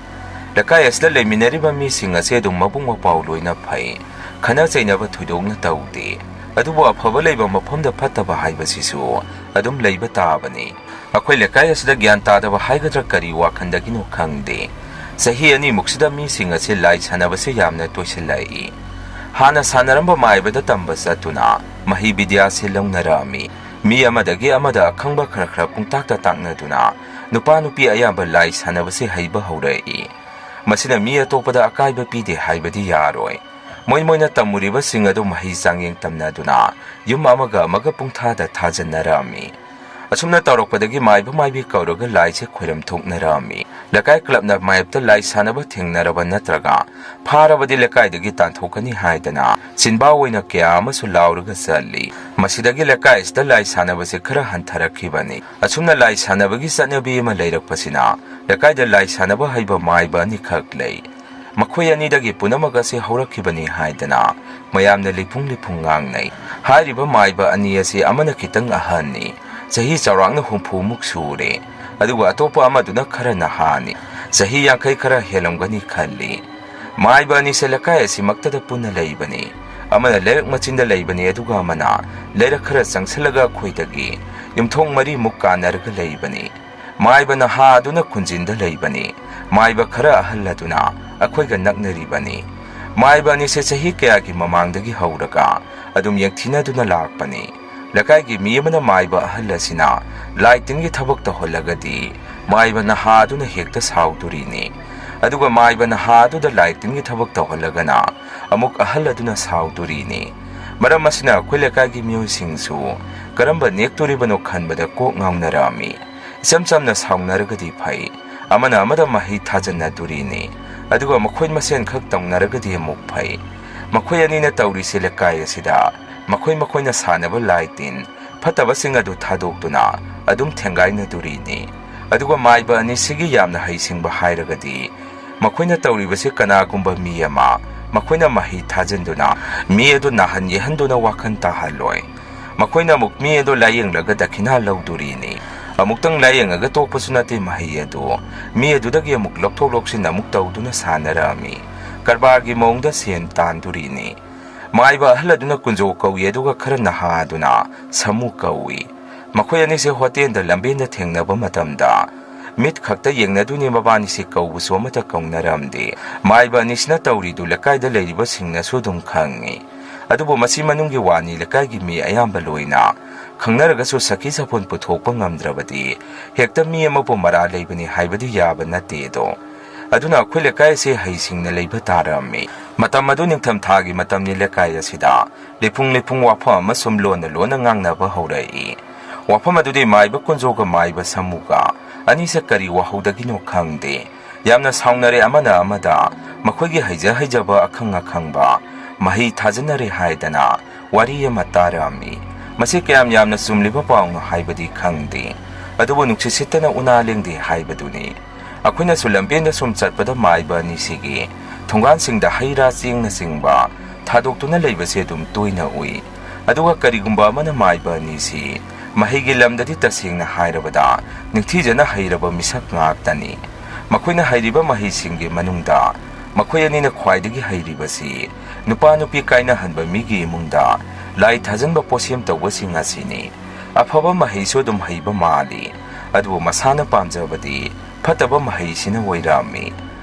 ꯂꯩꯀꯥꯏ ꯑꯁꯤꯗ ꯂꯩꯃꯤꯟꯅꯔꯤꯕ ꯃꯤꯁꯤꯡ ꯑꯁꯤ ꯑꯗꯨꯝ ꯃꯕꯨꯡ ꯃꯧꯄ꯭ꯋꯥ ꯂꯣꯏꯅ ꯐꯩ꯫ ꯈꯠꯅ ꯆꯩꯅꯕ ꯊꯣꯏꯗꯣꯛꯅ ꯇꯧꯗꯦ꯫ ꯑꯗꯨꯕꯨ ꯑꯐꯕ ꯂꯩꯕ ꯃꯐꯝꯗ ꯐꯠꯇꯕ ꯍꯥꯏꯕꯁꯤꯁꯨ ꯑꯗꯨꯝ ꯂꯩꯕ ꯇꯥꯕꯅꯤ꯫ ꯑꯩꯈꯣꯏ ꯂꯩꯀꯥꯏ ꯑꯁꯤꯗ ꯒ꯭ꯌꯥꯟ ꯇꯥꯗꯕ ꯍꯥꯏꯒꯗ꯭ꯔꯥ ꯀꯔꯤ ꯋꯥꯈꯜꯗꯒꯤꯅꯣ ꯈꯪꯗꯦ, ꯆꯍꯤ ꯑꯅꯤꯃꯨꯛꯁꯤꯗ ꯃꯤꯁꯤꯡ ꯑꯁꯤ ꯂꯥꯏ ꯁꯥꯟꯅꯕꯁꯦ ꯌꯥꯝꯅ ꯇꯣꯏꯁꯤꯜꯂꯛꯏ꯫ ꯍꯥꯟꯅ ꯁꯥꯟꯅꯔꯝꯕ ꯃꯥꯏꯕꯗ ꯇꯝꯕ ꯆꯠꯇꯨꯅ ꯃꯍꯩ ꯕꯤꯗ꯭ꯌꯥꯁꯦ ꯂꯧꯅꯔꯛꯑꯝꯃꯤ꯫ ꯃꯤ ꯑꯃꯗꯒꯤ ꯑꯃꯗ ꯑꯈꯪꯕ ꯈꯔ ꯈꯔ ꯄꯨꯡꯇꯥꯛꯇ ꯇꯥꯛꯅꯗꯨꯅ ꯅꯨꯄꯥ ꯅꯨꯄꯤ ꯑꯌꯥꯝꯕ ꯂꯥꯏ ꯁꯥꯟꯅꯕꯁꯦ ꯍꯩꯕ ꯍꯧꯔꯛꯏ꯫ ꯃꯁꯤꯅ ꯃꯤ ꯑꯇꯣꯞꯄꯗ ꯑꯀꯥꯏꯕ ꯄꯤꯗꯦ ꯍꯥꯏꯕꯗꯤ ꯌꯥꯔꯣꯏ꯫ ꯃꯣꯏ ꯃꯣꯏꯅ ꯇꯝꯃꯨꯔꯤꯕꯁꯤꯡ ꯑꯗꯨ ꯃꯍꯩ ꯆꯥꯡꯌꯦꯡ ꯇꯝꯅꯗꯨꯅ ꯌꯨꯝ ꯑꯃꯒ ꯑꯃꯒ ꯄꯨꯡꯊꯥꯗ ꯊꯥꯖꯟꯅꯔꯛꯑꯝꯃꯤ꯫ ꯑꯁꯨꯝꯅ ꯇꯧꯔꯛꯄꯗꯒꯤ ꯃꯥꯏꯕ ꯃꯥꯏꯕꯤ ꯀꯧꯔꯒ ꯂꯥꯏꯁꯦ ꯈꯣꯏꯔꯝ ꯊꯣꯛꯅꯔꯛꯑꯝꯃꯤ꯫ ꯂꯩꯀꯥꯏ ꯀ꯭ꯂꯕꯅ ꯃꯥꯏꯞꯇ ꯂꯥꯏ ꯁꯥꯟꯅꯕ ꯊꯦꯡꯅꯔꯕ ꯅꯠꯇ꯭ꯔꯒ ꯐꯥꯔꯕꯗꯤ ꯂꯩꯀꯥꯏꯗꯒꯤ ꯇꯥꯟꯊꯣꯛꯀꯅꯤ ꯍꯥꯏꯗꯅ ꯆꯤꯟꯕꯥ ꯑꯣꯏꯅ ꯀꯌꯥ ꯑꯃꯁꯨ ꯂꯥꯎꯔꯒ ꯆꯠꯂꯤ꯫ ꯃꯁꯤꯗꯒꯤ ꯂꯩꯀꯥꯏ ꯑꯁꯤꯗ ꯂꯥꯏ ꯁꯥꯟꯅꯕꯁꯦ ꯈꯔ ꯍꯟꯊꯔꯛꯈꯤꯕꯅꯤ꯫ ꯑꯁꯨꯝꯅ ꯂꯥꯏ ꯁꯥꯟꯅꯕꯒꯤ ꯆꯠꯅꯕꯤ ꯑꯃ ꯂꯩꯔꯛꯄꯁꯤꯅ ꯂꯩꯀꯥꯏꯗ ꯂꯥꯏ ꯁꯥꯟꯅꯕ ꯍꯩꯕ ꯃꯥꯏꯕ ꯑꯅꯤꯈꯛ ꯂꯩ꯫ ꯃꯈꯣꯏ ꯑꯅꯤꯗꯒꯤ ꯄꯨꯝꯅꯃꯛ ꯑꯁꯤ ꯍꯧꯔꯛꯈꯤꯕꯅꯤ ꯍꯥꯏꯗꯅ ꯃꯌꯥꯝꯅ ꯂꯤꯐꯨꯡ ꯂꯤꯐꯨꯡ ꯉꯥꯡꯅꯩ꯫ ꯍꯥꯏꯔꯤꯕ ꯃꯥꯏꯕ ꯑꯅꯤ ꯑꯁꯤ ꯑꯃꯅ ꯈꯤꯇꯪ ꯑꯍꯟꯅꯤ, ꯆꯍꯤ ꯆꯥꯎꯔꯥꯛꯅ ꯍꯨꯝꯐꯨꯃꯨꯛ ꯁꯨꯔꯦ, ꯑꯗꯨꯒ ꯑꯇꯣꯞꯄ ꯑꯃꯗꯨꯅ ꯈꯔ ꯅꯍꯥꯅꯤ, ꯆꯍꯤ ꯌꯥꯡꯈꯩ ꯈꯔ ꯍꯦꯜꯂꯝꯒꯅꯤ ꯈꯜꯂꯤ꯫ ꯃꯥꯏꯕ ꯑꯅꯤꯁꯦ ꯂꯩꯀꯥꯏ ꯑꯁꯤꯃꯛꯇꯗ ꯄꯨꯟꯅ ꯂꯩꯕꯅꯤ꯫ ꯑꯃꯅ ꯂꯩꯔꯛ ꯃꯆꯤꯟꯗ ꯂꯩꯕꯅꯤ, ꯑꯗꯨꯒ ꯑꯃꯅ ꯂꯩꯔꯛ ꯈꯔ ꯆꯪꯁꯤꯜꯂꯒ ꯑꯩꯈꯣꯏꯗꯒꯤ ꯌꯨꯝꯊꯣꯡ ꯃꯔꯤꯃꯨꯛ ꯀꯥꯟꯅꯔꯒ ꯂꯩꯕꯅꯤ꯫ ꯃꯥꯏꯕ ꯅꯍꯥ ꯑꯗꯨꯅ ꯈꯨꯟꯖꯤꯟꯗ ꯂꯩꯕꯅꯤ꯫ ꯃꯥꯏꯕ ꯈꯔ ꯑꯍꯜ ꯑꯗꯨꯅ ꯑꯩꯈꯣꯏꯒ ꯅꯛꯅꯔꯤꯕꯅꯤ꯫ ꯃꯥꯏꯕ ꯑꯅꯤꯁꯦ ꯆꯍꯤ ꯀꯌꯥꯒꯤ ꯃꯃꯥꯡꯗꯒꯤ ꯍꯧꯔꯒ ꯑꯗꯨꯝ ꯌꯦꯡꯊꯤꯅꯗꯨꯅ ꯂꯥꯛꯄꯅꯤ꯫ ꯂꯩꯀꯥꯏꯒꯤ ꯃꯤ ꯑꯃꯅ ꯃꯥꯏꯕ ꯑꯍꯜ ꯑꯁꯤꯅ ꯂꯥꯏ ꯇꯤꯟꯒꯤ ꯊꯕꯛ ꯇꯧꯍꯜꯂꯒꯗꯤ ꯃꯥꯏꯕ ꯅꯍꯥ ꯑꯗꯨꯅ ꯍꯦꯛꯇ ꯁꯥꯎꯗꯣꯔꯤꯅꯤ꯫ ꯑꯗꯨꯒ ꯃꯥꯏꯕ ꯅꯍꯥ ꯑꯗꯨꯗ ꯂꯥꯏ ꯇꯤꯟꯒꯤ ꯊꯕꯛ ꯇꯧꯍꯜꯂꯒꯅ ꯑꯃꯨꯛ ꯑꯍꯜ ꯑꯗꯨꯅ ꯁꯥꯎꯗꯣꯔꯤꯅꯤ꯫ ꯃꯔꯝ ꯑꯁꯤꯅ ꯑꯩꯈꯣꯏ ꯂꯩꯀꯥꯏꯒꯤ ꯃꯤꯑꯣꯏꯁꯤꯡꯁꯨ ꯀꯔꯝꯕ ꯅꯦꯛꯇꯣꯔꯤꯕꯅꯣ ꯈꯟꯕꯗ ꯀꯣꯛ ꯉꯥꯎꯅꯔꯛꯑꯝꯃꯤ꯫ ꯏꯆꯝ ꯆꯝꯅ ꯁꯥꯎꯅꯔꯒꯗꯤ ꯐꯩ, ꯑꯃꯅ ꯑꯃꯗ ꯃꯍꯩ ꯊꯥꯖꯟꯅꯗꯣꯔꯤꯅꯤ꯫ ꯑꯗꯨꯒ ꯃꯈꯣꯏ ꯃꯁꯦꯟ ꯈꯛ ꯇꯧꯅꯔꯒꯗꯤ ꯑꯃꯨꯛ ꯐꯩ꯫ ꯃꯈꯣꯏ ꯑꯅꯤꯅ ꯇꯧꯔꯤꯁꯤ ꯂꯩꯀꯥꯏ ꯑꯁꯤꯗ ꯃꯈꯣꯏ ꯃꯈꯣꯏꯅ ꯁꯥꯟꯅꯕ ꯂꯥꯏ ꯇꯤꯟ ꯐꯠꯇꯕꯁꯤꯡ ꯑꯗꯨ ꯊꯥꯗꯣꯛꯇꯨꯅ ꯑꯗꯨꯝ ꯊꯦꯡꯒꯥꯏꯅꯗꯣꯔꯤꯅꯤ꯫ ꯑꯗꯨꯒ ꯃꯥꯏꯕ ꯑꯅꯤꯁꯤꯒꯤ ꯌꯥꯝꯅ ꯍꯩꯁꯤꯡꯕ ꯍꯥꯏꯔꯒꯗꯤ ꯃꯈꯣꯏꯅ ꯇꯧꯔꯤꯕꯁꯤ ꯀꯅꯥꯒꯨꯝꯕ ꯃꯤ ꯑꯃ ꯃꯈꯣꯏꯅ ꯃꯍꯩ ꯊꯥꯖꯤꯟꯗꯨꯅ ꯃꯤ ꯑꯗꯨ ꯅꯥꯍꯟ ꯌꯦꯍꯟꯗꯨꯅ ꯋꯥꯈꯜ ꯇꯥꯍꯜꯂꯣꯏ꯫ ꯃꯈꯣꯏꯅ ꯑꯃꯨꯛ ꯃꯤ ꯑꯗꯨ ꯂꯥꯌꯦꯡꯂꯒ ꯗꯈꯤꯅꯥ ꯂꯧꯗꯣꯔꯤꯅꯤ꯫ ꯑꯃꯨꯛꯇꯪ ꯂꯥꯌꯦꯡꯉꯒ ꯇꯣꯛꯄꯁꯨ ꯅꯠꯇꯦ, ꯃꯍꯩ ꯑꯗꯨ ꯃꯤ ꯑꯗꯨꯗꯒꯤ ꯑꯃꯨꯛ ꯂꯧꯊꯣꯛ ꯂꯧꯁꯤꯟ ꯑꯃꯨꯛ ꯇꯧꯗꯨꯅ ꯁꯥꯟꯅꯔꯛꯑꯝꯃꯤ꯫ ꯀꯔꯕꯥꯔꯒꯤ ꯃꯑꯣꯡꯗ ꯁꯦꯟ ꯇꯥꯟꯗꯣꯔꯤꯅꯤ꯫ ꯃꯥꯏꯕ ꯑꯍꯜ ꯑꯗꯨꯅ ꯀꯨꯟꯖꯣ ꯀꯧꯏ, ꯑꯗꯨꯒ ꯈꯔ ꯅꯍꯥ ꯑꯗꯨꯅ ꯁꯥꯃꯨ ꯀꯧꯏ꯫ ꯃꯈꯣꯏ ꯑꯅꯤꯁꯦ ꯍꯣꯇꯦꯜꯗ ꯂꯝꯕꯦꯟꯗ ꯊꯦꯡꯅꯕ ꯃꯇꯝꯗ ꯃꯤꯠ ꯈꯛꯇ ꯌꯦꯡꯅꯗꯣꯏꯅꯤ, ꯃꯕꯥꯅꯤꯁꯦ ꯀꯧꯕꯁꯨ ꯑꯃꯠꯇ ꯀꯧꯅꯔꯝꯗꯦ꯫ ꯃꯥꯏꯕ ꯑꯅꯤꯁꯤꯅ ꯇꯧꯔꯤꯗꯨ ꯂꯩꯀꯥꯏꯗ ꯂꯩꯔꯤꯕꯁꯤꯡꯅꯁꯨ ꯑꯗꯨꯝ ꯈꯪꯉꯤ꯫ ꯑꯗꯨꯕꯨ ꯃꯁꯤ ꯃꯅꯨꯡꯒꯤ ꯋꯥꯅꯤ, ꯂꯩꯀꯥꯏꯒꯤ ꯃꯤ ꯑꯌꯥꯝꯕ ꯂꯣꯏꯅ ꯈꯪꯅꯔꯒꯁꯨ ꯁꯈꯤ ꯁꯥꯐꯣꯟ ꯄꯨꯊꯣꯛꯄ ꯉꯝꯗ꯭ꯔꯕꯗꯤ ꯍꯦꯛꯇ ꯃꯤ ꯑꯃꯕꯨ ꯃꯔꯥ ꯂꯩꯕꯅꯤ ꯍꯥꯏꯕꯗꯤ ꯌꯥꯕ ꯅꯠꯇꯦ ꯑꯗꯣ꯫ ꯑꯗꯨꯅ ꯑꯩꯈꯣꯏ ꯂꯩꯀꯥꯏ ꯑꯁꯤ ꯍꯩꯁꯤꯡꯅ ꯂꯩꯕ ꯇꯥꯔꯝꯃꯤ꯫ ꯃꯇꯝ ꯑꯗꯨ ꯅꯤꯡꯊꯝ ꯊꯥꯒꯤ ꯃꯇꯝꯅꯤ꯫ ꯂꯩꯀꯥꯏ ꯑꯁꯤꯗ ꯂꯤꯐꯨꯡ ꯂꯤꯐꯨꯡ ꯋꯥꯐꯝ ꯑꯃꯁꯨꯝ ꯂꯣꯟꯅ ꯂꯣꯟꯅ ꯉꯥꯡꯅꯕ ꯍꯧꯔꯛꯏ꯫ ꯋꯥꯐꯝ ꯑꯗꯨꯗꯤ ꯃꯥꯏꯕ ꯀꯨꯟꯖꯣꯒ ꯃꯥꯏꯕ ꯁꯥꯃꯨꯒ ꯑꯅꯤꯁꯦ ꯀꯔꯤ ꯋꯥꯍꯧꯗꯒꯤꯅꯣ ꯈꯪꯗꯦ, ꯌꯥꯝꯅ ꯁꯥꯎꯅꯔꯦ꯫ ꯑꯃꯅ ꯑꯃꯗ ꯃꯈꯣꯏꯒꯤ ꯍꯩꯖ ꯍꯩꯖꯕ, ꯑꯈꯪ ꯑꯈꯪꯕ ꯃꯍꯩ ꯊꯥꯖꯟꯅꯔꯦ ꯍꯥꯏꯗꯅ ꯋꯥꯔꯤ ꯑꯃ ꯇꯥꯔꯝꯃꯤ꯫ ꯃꯁꯤ ꯀꯌꯥꯝ ꯌꯥꯝꯅ ꯆꯨꯝꯂꯤꯕ ꯄꯥꯎꯅꯣ ꯍꯥꯏꯕꯗꯤ ꯈꯪꯗꯦ, ꯑꯗꯨꯕꯨ ꯅꯨꯡꯁꯤꯠ ꯁꯤꯠꯇꯅ ꯎꯅꯥ ꯂꯦꯡꯗꯦ ꯍꯥꯏꯕꯗꯨꯅꯤ꯫ ꯑꯩꯈꯣꯏꯅꯁꯨ ꯂꯝꯕꯦꯟꯗ ꯁꯨꯝ ꯆꯠꯄꯗ ꯃꯥꯏꯕ ꯑꯅꯤꯁꯤꯒꯤ ꯊꯣꯡꯒꯥꯟꯁꯤꯡꯗ ꯍꯩ ꯔꯥ, ꯆꯦꯡꯅꯆꯤꯡꯕ ꯊꯥꯗꯣꯛꯇꯨꯅ ꯂꯩꯕꯁꯦ ꯑꯗꯨꯝ ꯇꯣꯏꯅ ꯎꯏ꯫ ꯑꯗꯨꯒ ꯀꯔꯤꯒꯨꯝꯕ ꯑꯃꯅ ꯃꯥꯏꯕ ꯑꯅꯤꯁꯤ ꯃꯍꯩꯒꯤ ꯂꯝꯗꯗꯤ ꯇꯁꯦꯡꯅ ꯍꯥꯏꯔꯕꯗ ꯅꯤꯡꯊꯤꯖꯅ ꯍꯩꯔꯕ ꯃꯤꯁꯛ ꯉꯥꯛꯇꯅꯤ꯫ ꯃꯈꯣꯏꯅ ꯍꯩꯔꯤꯕ ꯃꯍꯩꯁꯤꯡꯒꯤ ꯃꯅꯨꯡꯗ ꯃꯈꯣꯏ ꯑꯅꯤꯅ ꯈ꯭ꯋꯥꯏꯗꯒꯤ ꯍꯩꯔꯤꯕꯁꯤ ꯅꯨꯄꯥ ꯅꯨꯄꯤ ꯀꯥꯏꯅꯍꯟꯕ ꯃꯤꯒꯤ ꯏꯃꯨꯡꯗ ꯂꯥꯏ ꯊꯥꯖꯟꯕ ꯄꯣꯠꯁꯦꯝ ꯇꯧꯕꯁꯤꯡ ꯑꯁꯤꯅꯤ꯫ ꯑꯐꯕ ꯃꯍꯩꯁꯨ ꯑꯗꯨꯝ ꯍꯩꯕ ꯃꯥꯜꯂꯤ, ꯑꯗꯨꯕꯨ ꯃꯁꯥꯅ ꯄꯥꯝꯖꯕꯗꯤ ꯐꯠꯇꯕ ꯃꯍꯩꯁꯤꯅ ꯑꯣꯏꯔꯝꯃꯤ꯫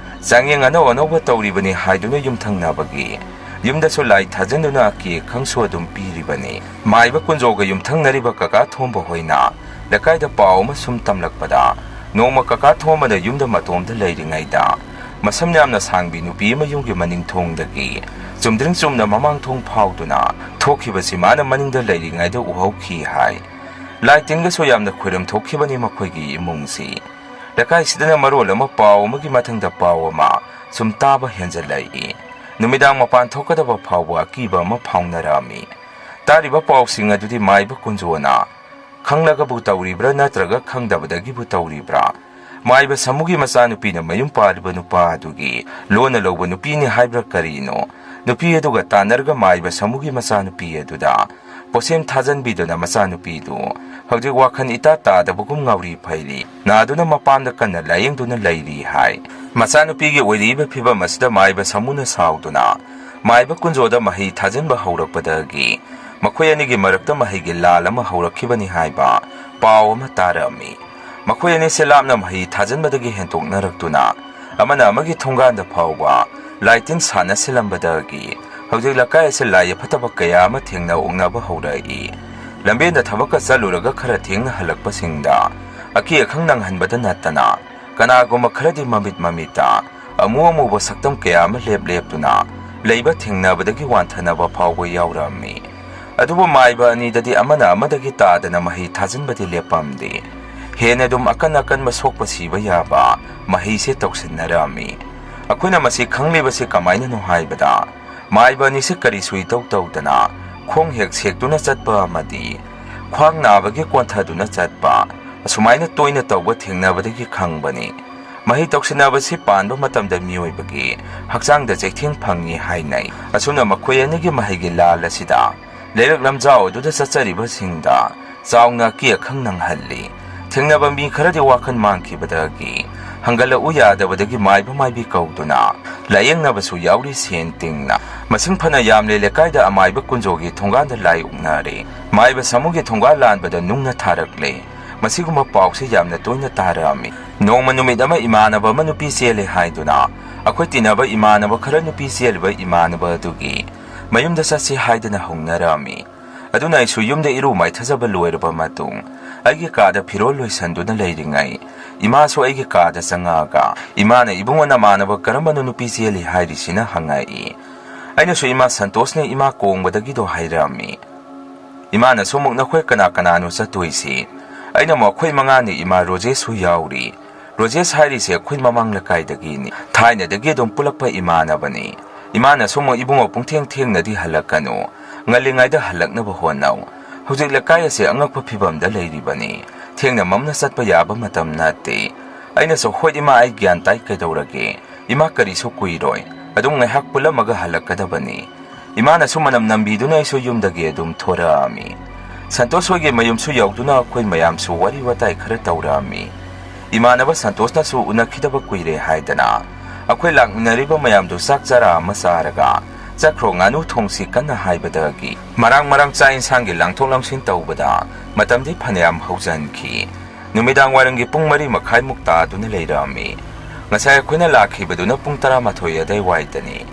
ꯆꯥꯡꯌꯦꯡ ꯑꯅꯧ ꯑꯅꯧꯕ ꯇꯧꯔꯤꯕꯅꯤ ꯍꯥꯏꯗꯨꯅ ꯌꯨꯝꯊꯪꯅꯕꯒꯤ ꯌꯨꯝꯗꯁꯨ ꯂꯥꯏ ꯊꯥꯖꯟꯗꯨꯅ ꯑꯀꯤ ꯑꯈꯪꯁꯨ ꯑꯗꯨꯝ ꯄꯤꯔꯤꯕꯅꯤ꯫ ꯃꯥꯏꯕ ꯀꯨꯟꯖꯣꯒ ꯌꯨꯝꯊꯪꯅꯔꯤꯕ ꯀꯀꯥ ꯊꯣꯝꯕ ꯍꯣꯏꯅ ꯂꯩꯀꯥꯏꯗ ꯄꯥꯎ ꯑꯃ ꯁꯨꯝ ꯇꯝꯂꯛꯄꯗ, ꯅꯣꯡꯃ ꯀꯀꯥ ꯊꯣꯝꯕꯅ ꯌꯨꯝꯗ ꯃꯇꯣꯝꯗ ꯂꯩꯔꯤꯉꯩꯗ ꯃꯁꯝ ꯌꯥꯝꯅ ꯁꯥꯡꯕꯤ ꯅꯨꯄꯤ ꯑꯃ ꯌꯨꯝꯒꯤ ꯃꯅꯤꯡ ꯊꯣꯡꯗꯒꯤ ꯆꯨꯝꯗ꯭ꯔꯤꯡ ꯆꯨꯝꯅ ꯃꯃꯥꯡ ꯊꯣꯡ ꯐꯥꯎꯗꯨꯅ ꯊꯣꯛꯈꯤꯕꯁꯤ ꯃꯥꯅ ꯃꯅꯤꯡꯗ ꯂꯩꯔꯤꯉꯩꯗ ꯎꯍꯧꯈꯤ ꯍꯥꯏ꯫ ꯂꯥꯏ ꯇꯤꯟꯒꯁꯨ ꯌꯥꯝꯅ ꯈꯣꯏꯔꯝ ꯊꯣꯛꯈꯤꯕꯅꯤ ꯃꯈꯣꯏꯒꯤ ꯏꯃꯨꯡꯁꯤ꯫ ꯂꯩꯀꯥꯏꯁꯤꯗꯅ ꯃꯔꯣꯜ ꯑꯃ ꯄꯥꯎ ꯑꯃꯒꯤ ꯃꯊꯪꯗ ꯄꯥꯎ ꯑꯃ ꯁꯨꯝ ꯇꯥꯕ ꯍꯦꯟꯖꯜꯂꯛꯏ꯫ ꯅꯨꯃꯤꯗꯥꯡ ꯃꯄꯥꯟ ꯊꯣꯛꯀꯗꯕ ꯐꯥꯎꯕ ꯑꯀꯤꯕ ꯑꯃ ꯐꯥꯎꯅꯔꯝꯃꯤ꯫ ꯇꯥꯔꯤꯕ ꯄꯥꯎꯁꯤꯡ ꯑꯗꯨꯗꯤ ꯃꯥꯏꯕ ꯀꯨꯟꯖꯣꯅ ꯈꯪꯂꯒꯕꯨ ꯇꯧꯔꯤꯕ꯭ꯔꯥ ꯅꯠꯇ꯭ꯔꯒ ꯈꯪꯗꯕꯗꯒꯤꯕꯨ ꯇꯧꯔꯤꯕ꯭ꯔꯥ? ꯃꯥꯏꯕ ꯁꯥꯃꯨꯒꯤ ꯃꯆꯥꯅꯨꯄꯤꯅ ꯃꯌꯨꯝ ꯄꯥꯜꯂꯤꯕ ꯅꯨꯄꯥ ꯑꯗꯨꯒꯤ ꯂꯣꯟꯅ ꯂꯧꯕ ꯅꯨꯄꯤꯅꯤ ꯍꯥꯏꯕ꯭ꯔꯥ ꯀꯔꯤꯅꯣ? ꯅꯨꯄꯤ ꯑꯗꯨꯒ ꯇꯥꯟꯅꯔꯒ ꯃꯥꯏꯕ ꯁꯥꯃꯨꯒꯤ ꯃꯆꯥꯅꯨꯄꯤ ꯑꯗꯨꯗ ꯄꯣꯠꯁꯦꯝ ꯊꯥꯖꯟꯕꯤꯗꯨꯅ ꯃꯆꯥꯅꯨꯄꯤꯗꯨ ꯍꯧꯖꯤꯛ ꯋꯥꯈꯜ ꯏꯇꯥ ꯇꯥꯗꯕꯒꯨꯝ ꯉꯥꯎꯔꯤ ꯐꯩꯔꯤ ꯅꯥꯗꯨꯅ ꯃꯄꯥꯝꯗ ꯀꯟꯅ ꯂꯥꯌꯦꯡꯗꯨꯅ ꯂꯩꯔꯤ ꯍꯥꯏ꯫ ꯃꯆꯥꯅꯨꯄꯤꯒꯤ ꯑꯣꯏꯔꯛꯏꯕ ꯐꯤꯕꯝ ꯑꯁꯤꯗ ꯃꯥꯏꯕ ꯁꯥꯃꯨꯅ ꯁꯥꯎꯗꯨꯅ ꯃꯥꯏꯕ ꯀꯨꯟꯖꯣꯗ ꯃꯍꯩ ꯊꯥꯖꯤꯟꯕ ꯍꯧꯔꯛꯄꯗꯒꯤ ꯃꯈꯣꯏ ꯑꯅꯤꯒꯤ ꯃꯔꯛꯇ ꯃꯍꯩꯒꯤ ꯂꯥꯜ ꯑꯃ ꯍꯧꯔꯛꯈꯤꯕꯅꯤ ꯍꯥꯏꯕ ꯄꯥꯎ ꯑꯃ ꯇꯥꯔꯝꯃꯤ꯫ ꯃꯈꯣꯏ ꯑꯅꯤꯁꯦ ꯂꯥꯞꯅ ꯃꯍꯩ ꯊꯥꯖꯤꯟꯕꯗꯒꯤ ꯍꯦꯟꯇꯣꯛꯅꯔꯛꯇꯨꯅ ꯑꯃꯅ ꯑꯃꯒꯤ ꯊꯣꯡꯒꯥꯟꯗ ꯐꯥꯎꯕ ꯂꯥꯏꯇꯤꯟ ꯁꯥꯟꯅ ꯁꯤꯜꯂꯝꯕꯗꯒꯤ ꯍꯧꯖꯤꯛ ꯂꯩꯀꯥꯏ ꯑꯁꯤ ꯂꯥꯏ ꯑꯐꯠꯇꯕ ꯀꯌꯥ ꯑꯃ ꯊꯦꯡꯅ ꯑꯣꯛꯅꯕ ꯍꯧꯔꯛꯏ꯫ ꯂꯝꯕꯦꯟꯗ ꯊꯕꯛꯀ ꯆꯠꯂꯨꯔꯒ ꯈꯔ ꯊꯦꯡꯅ ꯍꯜꯂꯛꯄꯁꯤꯡꯗ ꯑꯀꯤ ꯑꯈꯪ ꯅꯪꯍꯟꯕꯗ ꯅꯠꯇꯅ ꯀꯅꯥꯒꯨꯝꯕ ꯈꯔꯗꯤ ꯃꯃꯤꯠ ꯃꯃꯤꯠꯇ ꯑꯃꯨ ꯑꯃꯨꯕ ꯁꯛꯇꯝ ꯀꯌꯥ ꯑꯃ ꯂꯦꯞ ꯂꯦꯞꯇꯨꯅ ꯂꯩꯕ ꯊꯦꯡꯅꯕꯗꯒꯤ ꯋꯥꯟꯊꯅꯕ ꯐꯥꯎꯕ ꯌꯥꯎꯔꯝꯃꯤ꯫ ꯑꯗꯨꯕꯨ ꯃꯥꯏꯕ ꯑꯅꯤꯗꯗꯤ ꯑꯃꯅ ꯑꯃꯗꯒꯤ ꯇꯥꯗꯅ ꯃꯍꯩ ꯊꯥꯖꯤꯟꯕꯗꯤ ꯂꯦꯞꯄꯝꯗꯦ꯫ ꯍꯦꯟꯅ ꯑꯗꯨꯝ ꯑꯀꯟ ꯑꯀꯟꯕ ꯁꯣꯛꯄ ꯁꯤꯕ ꯌꯥꯕ ꯃꯍꯩꯁꯦ ꯇꯧꯁꯤꯟꯅꯔꯝꯃꯤ꯫ ꯑꯩꯈꯣꯏꯅ ꯃꯁꯤ ꯈꯪꯂꯤꯕꯁꯤ ꯀꯃꯥꯏꯅꯅꯣ ꯍꯥꯏꯕꯗ, ꯃꯥꯏꯕ ꯑꯅꯤꯁꯤ ꯀꯔꯤꯁꯨ ꯏꯇꯧ ꯇꯧꯗꯅ ꯈꯣꯡ ꯍꯦꯛ ꯁꯦꯛꯇꯨꯅ ꯆꯠꯄ ꯑꯃꯗꯤ ꯈ꯭ꯋꯥꯡ ꯅꯥꯕꯒꯤ ꯀꯣꯟꯊꯗꯨꯅ ꯆꯠꯄ, ꯑꯁꯨꯃꯥꯏꯅ ꯇꯣꯏꯅ ꯇꯧꯕ ꯊꯦꯡꯅꯕꯗꯒꯤ ꯈꯪꯕꯅꯤ꯫ ꯃꯍꯩ ꯇꯧꯁꯤꯟꯅꯕꯁꯤ ꯄꯥꯟꯕ ꯃꯇꯝꯗ ꯃꯤꯑꯣꯏꯕꯒꯤ ꯍꯛꯆꯥꯡꯗ ꯆꯩꯊꯦꯡ ꯐꯪꯏ ꯍꯥꯏꯅꯩ꯫ ꯑꯁꯨꯝꯅ ꯃꯈꯣꯏ ꯑꯅꯤꯒꯤ ꯃꯍꯩꯒꯤ ꯂꯥꯜ ꯑꯁꯤꯗ ꯂꯩꯔꯛ ꯂꯝꯖꯥꯎ ꯑꯗꯨꯗ ꯆꯠꯆꯔꯤꯕꯁꯤꯡꯗ ꯆꯥꯎꯅ ꯑꯀꯤ ꯑꯈꯪ ꯅꯪꯍꯜꯂꯤ꯫ ꯊꯦꯡꯅꯕ ꯃꯤ ꯈꯔꯗꯤ ꯋꯥꯈꯜ ꯃꯥꯡꯈꯤꯕꯗꯒꯤ ꯍꯪꯒꯠꯂꯛꯎ ꯌꯥꯗꯕꯗꯒꯤ ꯃꯥꯏꯕ ꯃꯥꯏꯕꯤ ꯀꯧꯗꯨꯅ ꯂꯥꯌꯦꯡꯅꯕꯁꯨ ꯌꯥꯎꯔꯤ ꯁꯦꯟ ꯇꯤꯡꯅ꯫ ꯃꯁꯤꯡ ꯐꯅ ꯌꯥꯝꯂꯦ ꯂꯩꯀꯥꯏꯗ ꯑꯃꯥꯏꯕ ꯀꯨꯟꯖꯣꯒꯤ ꯊꯣꯡꯒꯥꯟꯗ ꯂꯥꯏ ꯑꯣꯛꯅꯔꯦ꯫ ꯃꯥꯏꯕ ꯁꯥꯃꯨꯒꯤ ꯊꯣꯡꯒꯥꯟ ꯂꯥꯟꯕꯗ ꯅꯨꯡꯅ ꯊꯥꯔꯛꯂꯦ꯫ ꯃꯁꯤꯒꯨꯝꯕ ꯄꯥꯎꯁꯤ ꯌꯥꯝꯅ ꯇꯣꯏꯅ ꯇꯥꯔꯛꯑꯝꯃꯤ꯫ ꯅꯣꯡꯃ ꯅꯨꯃꯤꯠ ꯑꯃ ꯏꯃꯥꯟꯅꯕ ꯑꯃ ꯅꯨꯄꯤ ꯆꯦꯜꯂꯦ ꯍꯥꯏꯗꯨꯅ ꯑꯩꯈꯣꯏ ꯇꯤꯟꯅꯕ ꯏꯃꯥꯟꯅꯕ ꯈꯔ ꯅꯨꯄꯤ ꯆꯦꯜꯂꯤꯕ ꯏꯃꯥꯟꯅꯕ ꯑꯗꯨꯒꯤ ꯃꯌꯨꯝꯗ ꯆꯠꯁꯤ ꯍꯥꯏꯗꯨꯅ ꯍꯧꯅꯔꯛꯑꯝꯃꯤ꯫ ꯑꯗꯨꯅ ꯑꯩꯁꯨ ꯌꯨꯝꯗ ꯏꯔꯨ ꯃꯥꯏꯊꯖꯕ ꯂꯣꯏꯔꯕ ꯃꯇꯨꯡ ꯑꯩꯒꯤ ꯀꯥꯗ ꯐꯤꯔꯣꯜ ꯂꯣꯏꯁꯟꯗꯨꯅ ꯂꯩꯔꯤꯉꯩ ꯏꯃꯥꯁꯨ ꯑꯩꯒꯤ ꯀꯥꯗ ꯆꯪꯉꯛꯑꯒ ꯏꯃꯥꯅ, "ꯏꯕꯨꯡꯉꯣ, ꯅꯃꯥꯟꯅꯕ ꯀꯔꯝꯕꯅ ꯅꯨꯄꯤ ꯆꯦꯜꯂꯤ ꯍꯥꯏꯔꯤꯁꯤꯅ?" ꯍꯪꯉꯛꯏ꯫ ꯑꯩꯅꯁꯨ, "ꯏꯃꯥ, ꯁꯟꯇꯣꯁꯅ ꯏꯃꯥ ꯀꯣꯡꯕꯗꯒꯤꯗꯣ ꯍꯥꯏꯔꯛꯑꯝꯃꯤ꯫" ꯏꯃꯥꯅꯁꯨ ꯑꯃꯨꯛ, "ꯅꯈꯣꯏ ꯀꯅꯥ ꯀꯅꯥꯅꯣ ꯆꯠꯇꯣꯏꯁꯤ?" ꯑꯩꯅ ꯑꯃꯨꯛ, "ꯑꯩꯈꯣꯏ ꯃꯉꯥꯅꯤ ꯏꯃꯥ, ꯔꯣꯖꯦꯁꯁꯨ ꯌꯥꯎꯔꯤ꯫" ꯔꯣꯖꯦꯁ ꯍꯥꯏꯔꯤꯁꯦ ꯑꯩꯈꯣꯏ ꯃꯃꯥꯡ ꯂꯩꯀꯥꯏꯗꯒꯤꯅꯤ꯫ ꯊꯥꯏꯅꯗꯒꯤ ꯑꯗꯨꯝ ꯄꯨꯜꯂꯛꯄ ꯏꯃꯥꯟꯅꯕꯅꯤ꯫ ꯏꯃꯥꯅꯁꯨ ꯑꯃꯨꯛ, "ꯏꯕꯨꯡꯉꯣ, ꯄꯨꯡꯊꯦꯡ ꯊꯦꯡꯅꯗꯤ ꯍꯜꯂꯛꯀꯅꯨ꯫ ꯉꯜꯂꯤꯉꯩꯗ ꯍꯜꯂꯛꯅꯕ ꯍꯣꯠꯅꯧ꯫ ꯍꯧꯖꯤꯛ ꯂꯩꯀꯥꯏ ꯑꯁꯤ ꯑꯉꯛꯄ ꯐꯤꯕꯝꯗ ꯂꯩꯔꯤꯕꯅꯤ꯫ ꯊꯦꯡꯅ ꯃꯝꯅ ꯆꯠꯄ ꯌꯥꯕ ꯃꯇꯝ ꯅꯠꯇꯦ꯫" ꯑꯩꯅꯁꯨ, "ꯍꯣꯏ ꯏꯃꯥ, ꯑꯩ ꯒ꯭ꯌꯥꯟ ꯇꯥꯏ, ꯀꯩꯗꯧꯔꯒꯦ? ꯏꯃꯥ, ꯀꯔꯤꯁꯨ ꯀꯨꯏꯔꯣꯏ꯫ ꯑꯗꯨꯝ ꯉꯥꯏꯍꯥꯛ ꯄꯨꯜꯂꯝꯃꯒ ꯍꯜꯂꯛꯀꯗꯕꯅꯤ꯫" ꯏꯃꯥꯅꯁꯨ ꯃꯅꯝ ꯅꯝꯕꯤꯗꯨꯅ ꯑꯩꯁꯨ ꯌꯨꯝꯗꯒꯤ ꯑꯗꯨꯝ ꯊꯣꯔꯛꯑꯝꯃꯤ꯫ ꯁꯟꯇꯣꯁ ꯍꯣꯏꯒꯤ ꯃꯌꯨꯝꯁꯨ ꯌꯧꯗꯨꯅ ꯑꯩꯈꯣꯏ ꯃꯌꯥꯝꯁꯨ ꯋꯥꯔꯤ ꯋꯥꯇꯥꯏ ꯈꯔ ꯇꯧꯔꯛꯑꯝꯃꯤ꯫ ꯏꯃꯥꯟꯅꯕ ꯁꯟꯇꯣꯁꯅꯁꯨ ꯎꯅꯈꯤꯗꯕ ꯀꯨꯏꯔꯦ ꯍꯥꯏꯗꯅ ꯑꯩꯈꯣꯏ ꯂꯥꯛꯃꯤꯟꯅꯔꯤꯕ ꯃꯌꯥꯝꯗꯨ ꯆꯥꯛ ꯆꯔꯥ ꯑꯃ ꯆꯥꯔꯒ ꯆꯠꯈ꯭ꯔꯣ, ꯉꯥꯅꯨ ꯊꯣꯡꯁꯤ ꯀꯟꯅ ꯍꯥꯏꯕꯗꯒꯤ ꯃꯔꯥꯡ ꯃꯔꯥꯡ ꯆꯥꯛ ꯏꯟꯁꯥꯡꯒꯤ ꯂꯥꯡꯊꯣꯛ ꯂꯥꯡꯁꯤꯟ ꯇꯧꯕꯗ ꯃꯇꯝꯗꯤ ꯐꯅꯌꯥꯝ ꯍꯧꯖꯤꯟꯈꯤ꯫ ꯅꯨꯃꯤꯗꯥꯡ ꯋꯥꯏꯔꯝꯒꯤ ꯄꯨꯡ ꯃꯔꯤ ꯃꯈꯥꯏꯃꯨꯛ ꯇꯥꯗꯨꯅ ꯂꯩꯔꯛꯑꯝꯃꯤ꯫ ꯉꯁꯥꯏ ꯑꯩꯈꯣꯏꯅ ꯂꯥꯛꯈꯤꯕꯗꯨꯅ ꯄꯨꯡ ꯇꯔꯥꯃꯥꯊꯣꯏ ꯑꯗꯨꯋꯥꯏꯗꯥꯏꯋꯥꯏꯗꯅꯤ꯫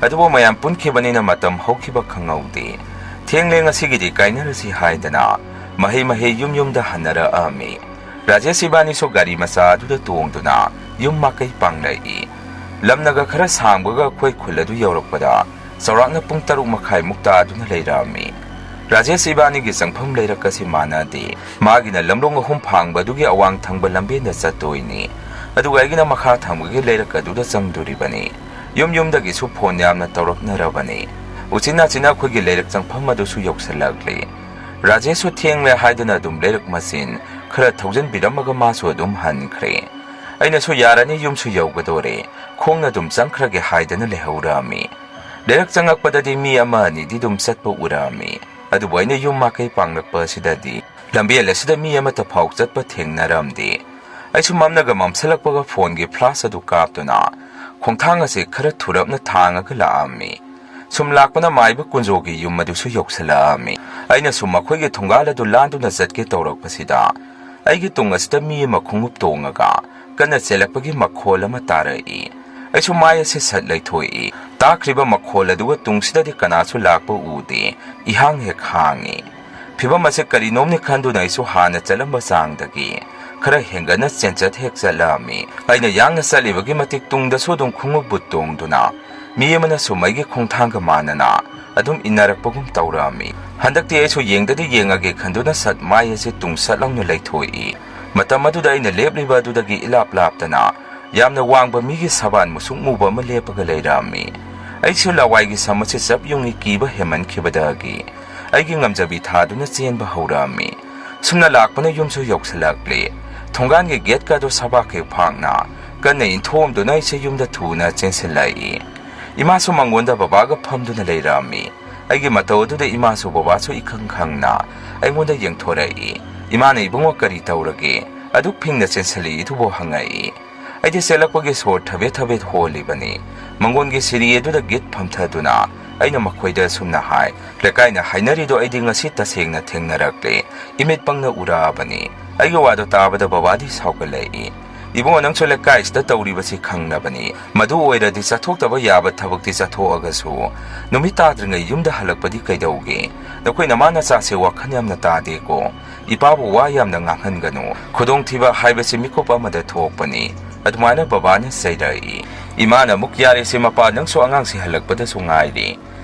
ꯑꯗꯨꯕꯨ ꯃꯌꯥꯝ ꯄꯨꯟꯈꯤꯕꯅꯤꯅ ꯃꯇꯝ ꯍꯧꯈꯤꯕ ꯈꯪꯍꯧꯗꯦ꯫ "ꯊꯦꯡꯂꯦ, ꯉꯁꯤꯒꯤꯗꯤ ꯀꯥꯏꯅꯔꯁꯤ" ꯍꯥꯏꯗꯅ ꯃꯍꯩ ꯃꯍꯩ ꯌꯨꯝ ꯌꯨꯝꯗ ꯍꯟꯅꯔꯛꯑꯝꯃꯤ꯫ ꯔꯥꯖꯦꯁ ꯏꯕꯥꯅꯤꯁꯨ ꯒꯥꯔꯤ ꯃꯆꯥ ꯑꯗꯨꯗ ꯇꯣꯡꯗꯨꯅ ꯌꯨꯝ ꯃꯥꯏꯀꯩ ꯄꯥꯡꯂꯛꯏ꯫ ꯂꯝꯅꯒ ꯈꯔ ꯁꯥꯡꯕꯒ ꯑꯩꯈꯣꯏ ꯈꯨꯜ ꯑꯗꯨ ꯌꯧꯔꯛꯄꯗ ꯆꯥꯎꯔꯥꯛꯅ ꯄꯨꯡ ꯇꯔꯨꯛ ꯃꯈꯥꯏꯃꯨꯛ ꯇꯥꯗꯨꯅ ꯂꯩꯔꯛꯑꯝꯃꯤ꯫ ꯔꯥꯖꯦꯁ ꯏꯕꯥꯅꯤꯒꯤ ꯆꯪꯐꯝ ꯂꯩꯔꯛ ꯑꯁꯤ ꯃꯥꯟꯅꯗꯦ꯫ ꯃꯥꯒꯤꯅ ꯂꯝꯂꯣꯡ ꯑꯍꯨꯝ ꯐꯥꯡꯕ ꯑꯗꯨꯒꯤ ꯑꯋꯥꯡ ꯊꯪꯕ ꯂꯝꯕꯦꯟꯗ ꯆꯠꯇꯣꯏꯅꯤ, ꯑꯗꯨꯒ ꯑꯩꯒꯤꯅ ꯃꯈꯥ ꯊꯪꯕꯒꯤ ꯂꯩꯔꯛ ꯑꯗꯨꯗ ꯆꯪꯗꯣꯔꯤꯕꯅꯤ꯫ ꯌꯨꯝ ꯌꯨꯝꯗꯒꯤꯁꯨ ꯐꯣꯟ ꯌꯥꯝꯅ ꯇꯧꯔꯛꯅꯔꯕꯅꯤ꯫ ꯎꯆꯤꯟ ꯅꯥꯆꯤꯟꯅ ꯑꯩꯈꯣꯏꯒꯤ ꯂꯩꯔꯛ ꯆꯪꯐꯝ ꯑꯗꯨꯁꯨ ꯌꯧꯁꯤꯜꯂꯛꯂꯦ꯫ ꯔꯥꯖꯦꯁꯁꯨ ꯊꯦꯡꯂꯦ ꯍꯥꯏꯗꯨꯅ ꯑꯗꯨꯝ ꯂꯩꯔꯛ ꯃꯆꯤꯟ ꯈꯔ ꯊꯧꯖꯤꯟꯕꯤꯔꯝꯃꯒ ꯃꯥꯁꯨ ꯑꯗꯨꯝ ꯍꯟꯈ꯭ꯔꯦ꯫ ꯑꯩꯅꯁꯨ, "ꯌꯥꯔꯅꯤ, ꯌꯨꯝꯁꯨ ꯌꯧꯒꯗꯣꯔꯦ, ꯈꯣꯡꯅ ꯑꯗꯨꯝ ꯆꯪꯈ꯭ꯔꯒꯦ" ꯍꯥꯏꯗꯅ ꯂꯩꯍꯧꯔꯝꯃꯤ꯫ ꯂꯩꯔꯛ ꯆꯪꯉꯛꯄꯗꯗꯤ ꯃꯤ ꯑꯃ ꯑꯅꯤꯗꯤ ꯑꯗꯨꯝ ꯆꯠꯄ ꯎꯔꯝꯃꯤ, ꯑꯗꯨꯕꯨ ꯑꯩꯅ ꯌꯨꯝ ꯃꯥꯏꯀꯩ ꯄꯥꯡꯂꯛꯄ ꯑꯁꯤꯗꯗꯤ ꯂꯝꯕꯦꯜ ꯑꯁꯤꯗ ꯃꯤ ꯑꯃꯠꯇ ꯐꯥꯎ ꯆꯠꯄ ꯊꯦꯡꯅꯔꯝꯗꯦ꯫ ꯑꯩꯁꯨ ꯃꯝꯅꯒ ꯃꯝꯁꯤꯜꯂꯛꯄꯒ ꯐꯣꯟꯒꯤ ꯐ꯭ꯂꯥꯁ ꯑꯗꯨ ꯀꯥꯞꯇꯨꯅ ꯈꯣꯡꯊꯥꯡ ꯑꯁꯤ ꯈꯔ ꯊꯨꯔꯞꯅ ꯊꯥꯡꯉꯒ ꯂꯥꯛꯑꯝꯃꯤ꯫ ꯁꯨꯝ ꯂꯥꯛꯄꯅ ꯃꯥꯏꯕ ꯀꯨꯟꯖꯣꯒꯤ ꯌꯨꯝ ꯑꯗꯨꯁꯨ ꯌꯧꯁꯤꯜꯂꯛꯑꯝꯃꯤ꯫ ꯑꯩꯅꯁꯨ ꯃꯈꯣꯏꯒꯤ ꯊꯣꯡꯒꯥꯜ ꯑꯗꯨ ꯂꯥꯟꯗꯨꯅ ꯆꯠꯀꯦ ꯇꯧꯔꯛꯄꯁꯤꯗ ꯑꯩꯒꯤ ꯇꯨꯡ ꯑꯁꯤꯗ ꯃꯤ ꯑꯃ ꯈꯣꯡꯎꯞ ꯇꯣꯡꯉꯒ ꯀꯟꯅ ꯆꯦꯜꯂꯛꯄꯒꯤ ꯃꯈꯣꯜ ꯑꯃ ꯇꯥꯔꯛꯏ꯫ ꯑꯩꯁꯨ ꯃꯥꯏ ꯑꯁꯤ ꯁꯠ ꯂꯩꯊꯣꯛꯏ꯫ ꯇꯥꯈ꯭ꯔꯤꯕ ꯃꯈꯣꯜ ꯑꯗꯨꯒ ꯇꯨꯡꯁꯤꯗꯗꯤ ꯀꯅꯥꯁꯨ ꯂꯥꯛꯄ ꯎꯗꯦ꯫ ꯏꯍꯥꯡ ꯍꯦꯛ ꯍꯥꯡꯉꯤ꯫ ꯐꯤꯚꯝ ꯑꯁꯤ ꯀꯔꯤꯅꯣꯝꯅꯤ ꯈꯟꯗꯨꯅ ꯑꯩꯁꯨ ꯍꯥꯟꯅ ꯆꯠꯂꯝꯕ ꯆꯥꯡꯗꯒꯤ ꯈꯔ ꯍꯦꯟꯒꯠꯅ ꯆꯦꯟꯆꯠ ꯍꯦꯛ ꯆꯠꯂꯛꯑꯝꯃꯤ꯫ ꯑꯩꯅ ꯌꯥꯡꯅ ꯆꯠꯂꯤꯕꯒꯤ ꯃꯇꯤꯛ ꯇꯨꯡꯗꯁꯨ ꯑꯗꯨꯝ ꯈꯣꯡꯎꯞ ꯕꯨꯠ ꯇꯣꯡꯗꯨꯅ ꯃꯤ ꯑꯃꯅ ꯁꯨꯝ ꯑꯩꯒꯤ ꯈꯣꯡꯊꯥꯡꯒ ꯃꯥꯟꯅꯅ ꯑꯗꯨꯝ ꯏꯟꯅꯔꯛꯄꯒꯨꯝ ꯇꯧꯔꯛꯑꯝꯃꯤ꯫ ꯍꯟꯗꯛꯇꯤ ꯑꯩꯁꯨ ꯌꯦꯡꯗꯗꯤ ꯌꯦꯡꯉꯒꯦ ꯈꯟꯗꯨꯅ ꯁꯠ ꯃꯥꯏ ꯑꯁꯤ ꯇꯨꯡ ꯁꯠ ꯂꯥꯎꯅ ꯂꯩꯊꯣꯛꯏ꯫ ꯃꯇꯝ ꯑꯗꯨꯗ ꯑꯩꯅ ꯂꯦꯞꯂꯤꯕ ꯑꯗꯨꯗꯒꯤ ꯏꯂꯥꯞ ꯂꯥꯞꯇꯅ ꯌꯥꯝꯅ ꯋꯥꯡꯕ ꯃꯤꯒꯤ ꯁꯕꯥꯟ ꯃꯨꯁꯨꯛ ꯃꯨꯕ ꯑꯃ ꯂꯦꯞꯄꯒ ꯂꯩꯔꯝꯃꯤ꯫ ꯑꯩꯁꯨ ꯂꯋꯥꯏꯒꯤ ꯁꯝ ꯑꯁꯤ ꯆꯞ ꯌꯨꯡꯏ ꯀꯤꯕ ꯍꯦꯟꯃꯟꯈꯤꯕꯗꯒꯤ ꯑꯩꯒꯤ ꯉꯝꯖꯕꯤ ꯊꯥꯗꯨꯅ ꯆꯦꯟꯕ ꯍꯧꯔꯛꯑꯝꯃꯤ꯫ ꯁꯨꯝꯅ ꯂꯥꯛꯄꯅ ꯌꯨꯝꯁꯨ ꯌꯧꯁꯤꯜꯂꯛꯂꯦ꯫ ꯊꯣꯡꯒꯥꯟꯒꯤ ꯒꯦꯠꯀ ꯑꯗꯨ ꯁꯕꯥꯛ ꯍꯦꯛ ꯐꯥꯛꯅ ꯀꯟꯅ ꯏꯟꯊꯣꯛꯑꯝꯗꯨꯅ ꯑꯩꯁꯦ ꯌꯨꯝꯗ ꯊꯨꯅ ꯆꯦꯟꯁꯤꯜꯂꯛꯏ꯫ ꯏꯃꯥꯁꯨ ꯃꯉꯣꯟꯗ ꯕꯕꯥꯒ ꯐꯝꯗꯨꯅ ꯂꯩꯔꯝꯃꯤ꯫ ꯑꯩꯒꯤ ꯃꯇꯧ ꯑꯗꯨꯗ ꯏꯃꯥꯁꯨ ꯕꯕꯥꯁꯨ ꯏꯈꯪ ꯈꯪꯅ ꯑꯩꯉꯣꯟꯗ ꯌꯦꯡꯊꯣꯔꯛꯏ꯫ ꯏꯃꯥꯅ, "ꯏꯕꯨꯡꯉꯣ, ꯀꯔꯤ ꯇꯧꯔꯒꯦ? ꯑꯗꯨꯛ ꯐꯤꯡꯅ ꯆꯦꯟꯁꯤꯜꯂꯛꯏꯗꯨꯕꯨ?" ꯍꯪꯉꯛꯏ꯫ ꯑꯩꯗꯤ ꯆꯦꯜꯂꯛꯄꯒꯤ ꯁꯣꯔ ꯊꯕꯦꯠ ꯊꯕꯦꯠ ꯍꯣꯜꯂꯤꯕꯅꯤ꯫ ꯃꯪꯒꯣꯟꯒꯤ ꯁꯤꯔꯤ ꯑꯗꯨꯗ ꯒꯤꯠ ꯐꯝꯊꯗꯨꯅ ꯑꯩꯅ ꯃꯈꯣꯏꯗ ꯑꯁꯨꯝꯅ ꯍꯥꯏ, "ꯂꯩꯀꯥꯏꯅ ꯍꯥꯏꯅꯔꯤꯗꯣ ꯑꯩꯗꯤ ꯉꯁꯤ ꯇꯁꯦꯡꯅ ꯊꯦꯡꯅꯔꯛꯂꯦ꯫ ꯏꯃꯤꯠ ꯄꯪꯅ ꯎꯔꯛꯑꯕꯅꯤ꯫" ꯑꯩꯒꯤ ꯋꯥꯗꯣ ꯇꯥꯕꯗ ꯕꯕꯥꯗꯤ ꯁꯥꯎꯒꯠꯂꯛꯏ꯫ "ꯏꯕꯨꯡꯉꯣ, ꯅꯪꯁꯨ ꯂꯩꯀꯥꯏꯁꯤꯗ ꯇꯧꯔꯤꯕꯁꯤ ꯈꯪꯂꯕꯅꯤ꯫ ꯃꯗꯨ ꯑꯣꯏꯔꯗꯤ ꯆꯠꯊꯣꯛꯇꯕ ꯌꯥꯕ ꯊꯕꯛꯇꯤ ꯆꯠꯊꯣꯛꯑꯒꯁꯨ ꯅꯨꯃꯤꯠ ꯇꯥꯗ꯭ꯔꯤꯉꯩ ꯌꯨꯝꯗ ꯍꯜꯂꯛꯄꯗꯤ ꯀꯩꯗꯧꯒꯦ? ꯅꯈꯣꯏ ꯅꯃꯥ ꯅꯆꯥꯁꯦ ꯋꯥꯈꯜ ꯌꯥꯝꯅ ꯇꯥꯗꯦꯀꯣ꯫ ꯏꯄꯥꯕꯨ ꯋꯥ ꯌꯥꯝꯅ ꯉꯥꯡꯍꯟꯒꯅꯨ꯫ ꯈꯨꯗꯣꯡꯊꯤꯕ ꯍꯥꯏꯕꯁꯤ ꯃꯤꯀꯨꯞ ꯑꯃꯗ ꯊꯣꯛꯄꯅꯤ꯫" ꯑꯗꯨꯃꯥꯏꯅ ꯕꯕꯥꯅ ꯆꯩꯔꯛꯏ꯫ ꯏꯃꯥꯅ ꯑꯃꯨꯛ, "ꯌꯥꯔꯦꯁꯦ ꯃꯄꯥ, ꯅꯪꯁꯨ ꯑꯉꯥꯡꯁꯤ ꯍꯜꯂꯛꯄꯗꯁꯨ ꯉꯥꯏꯔꯤ꯫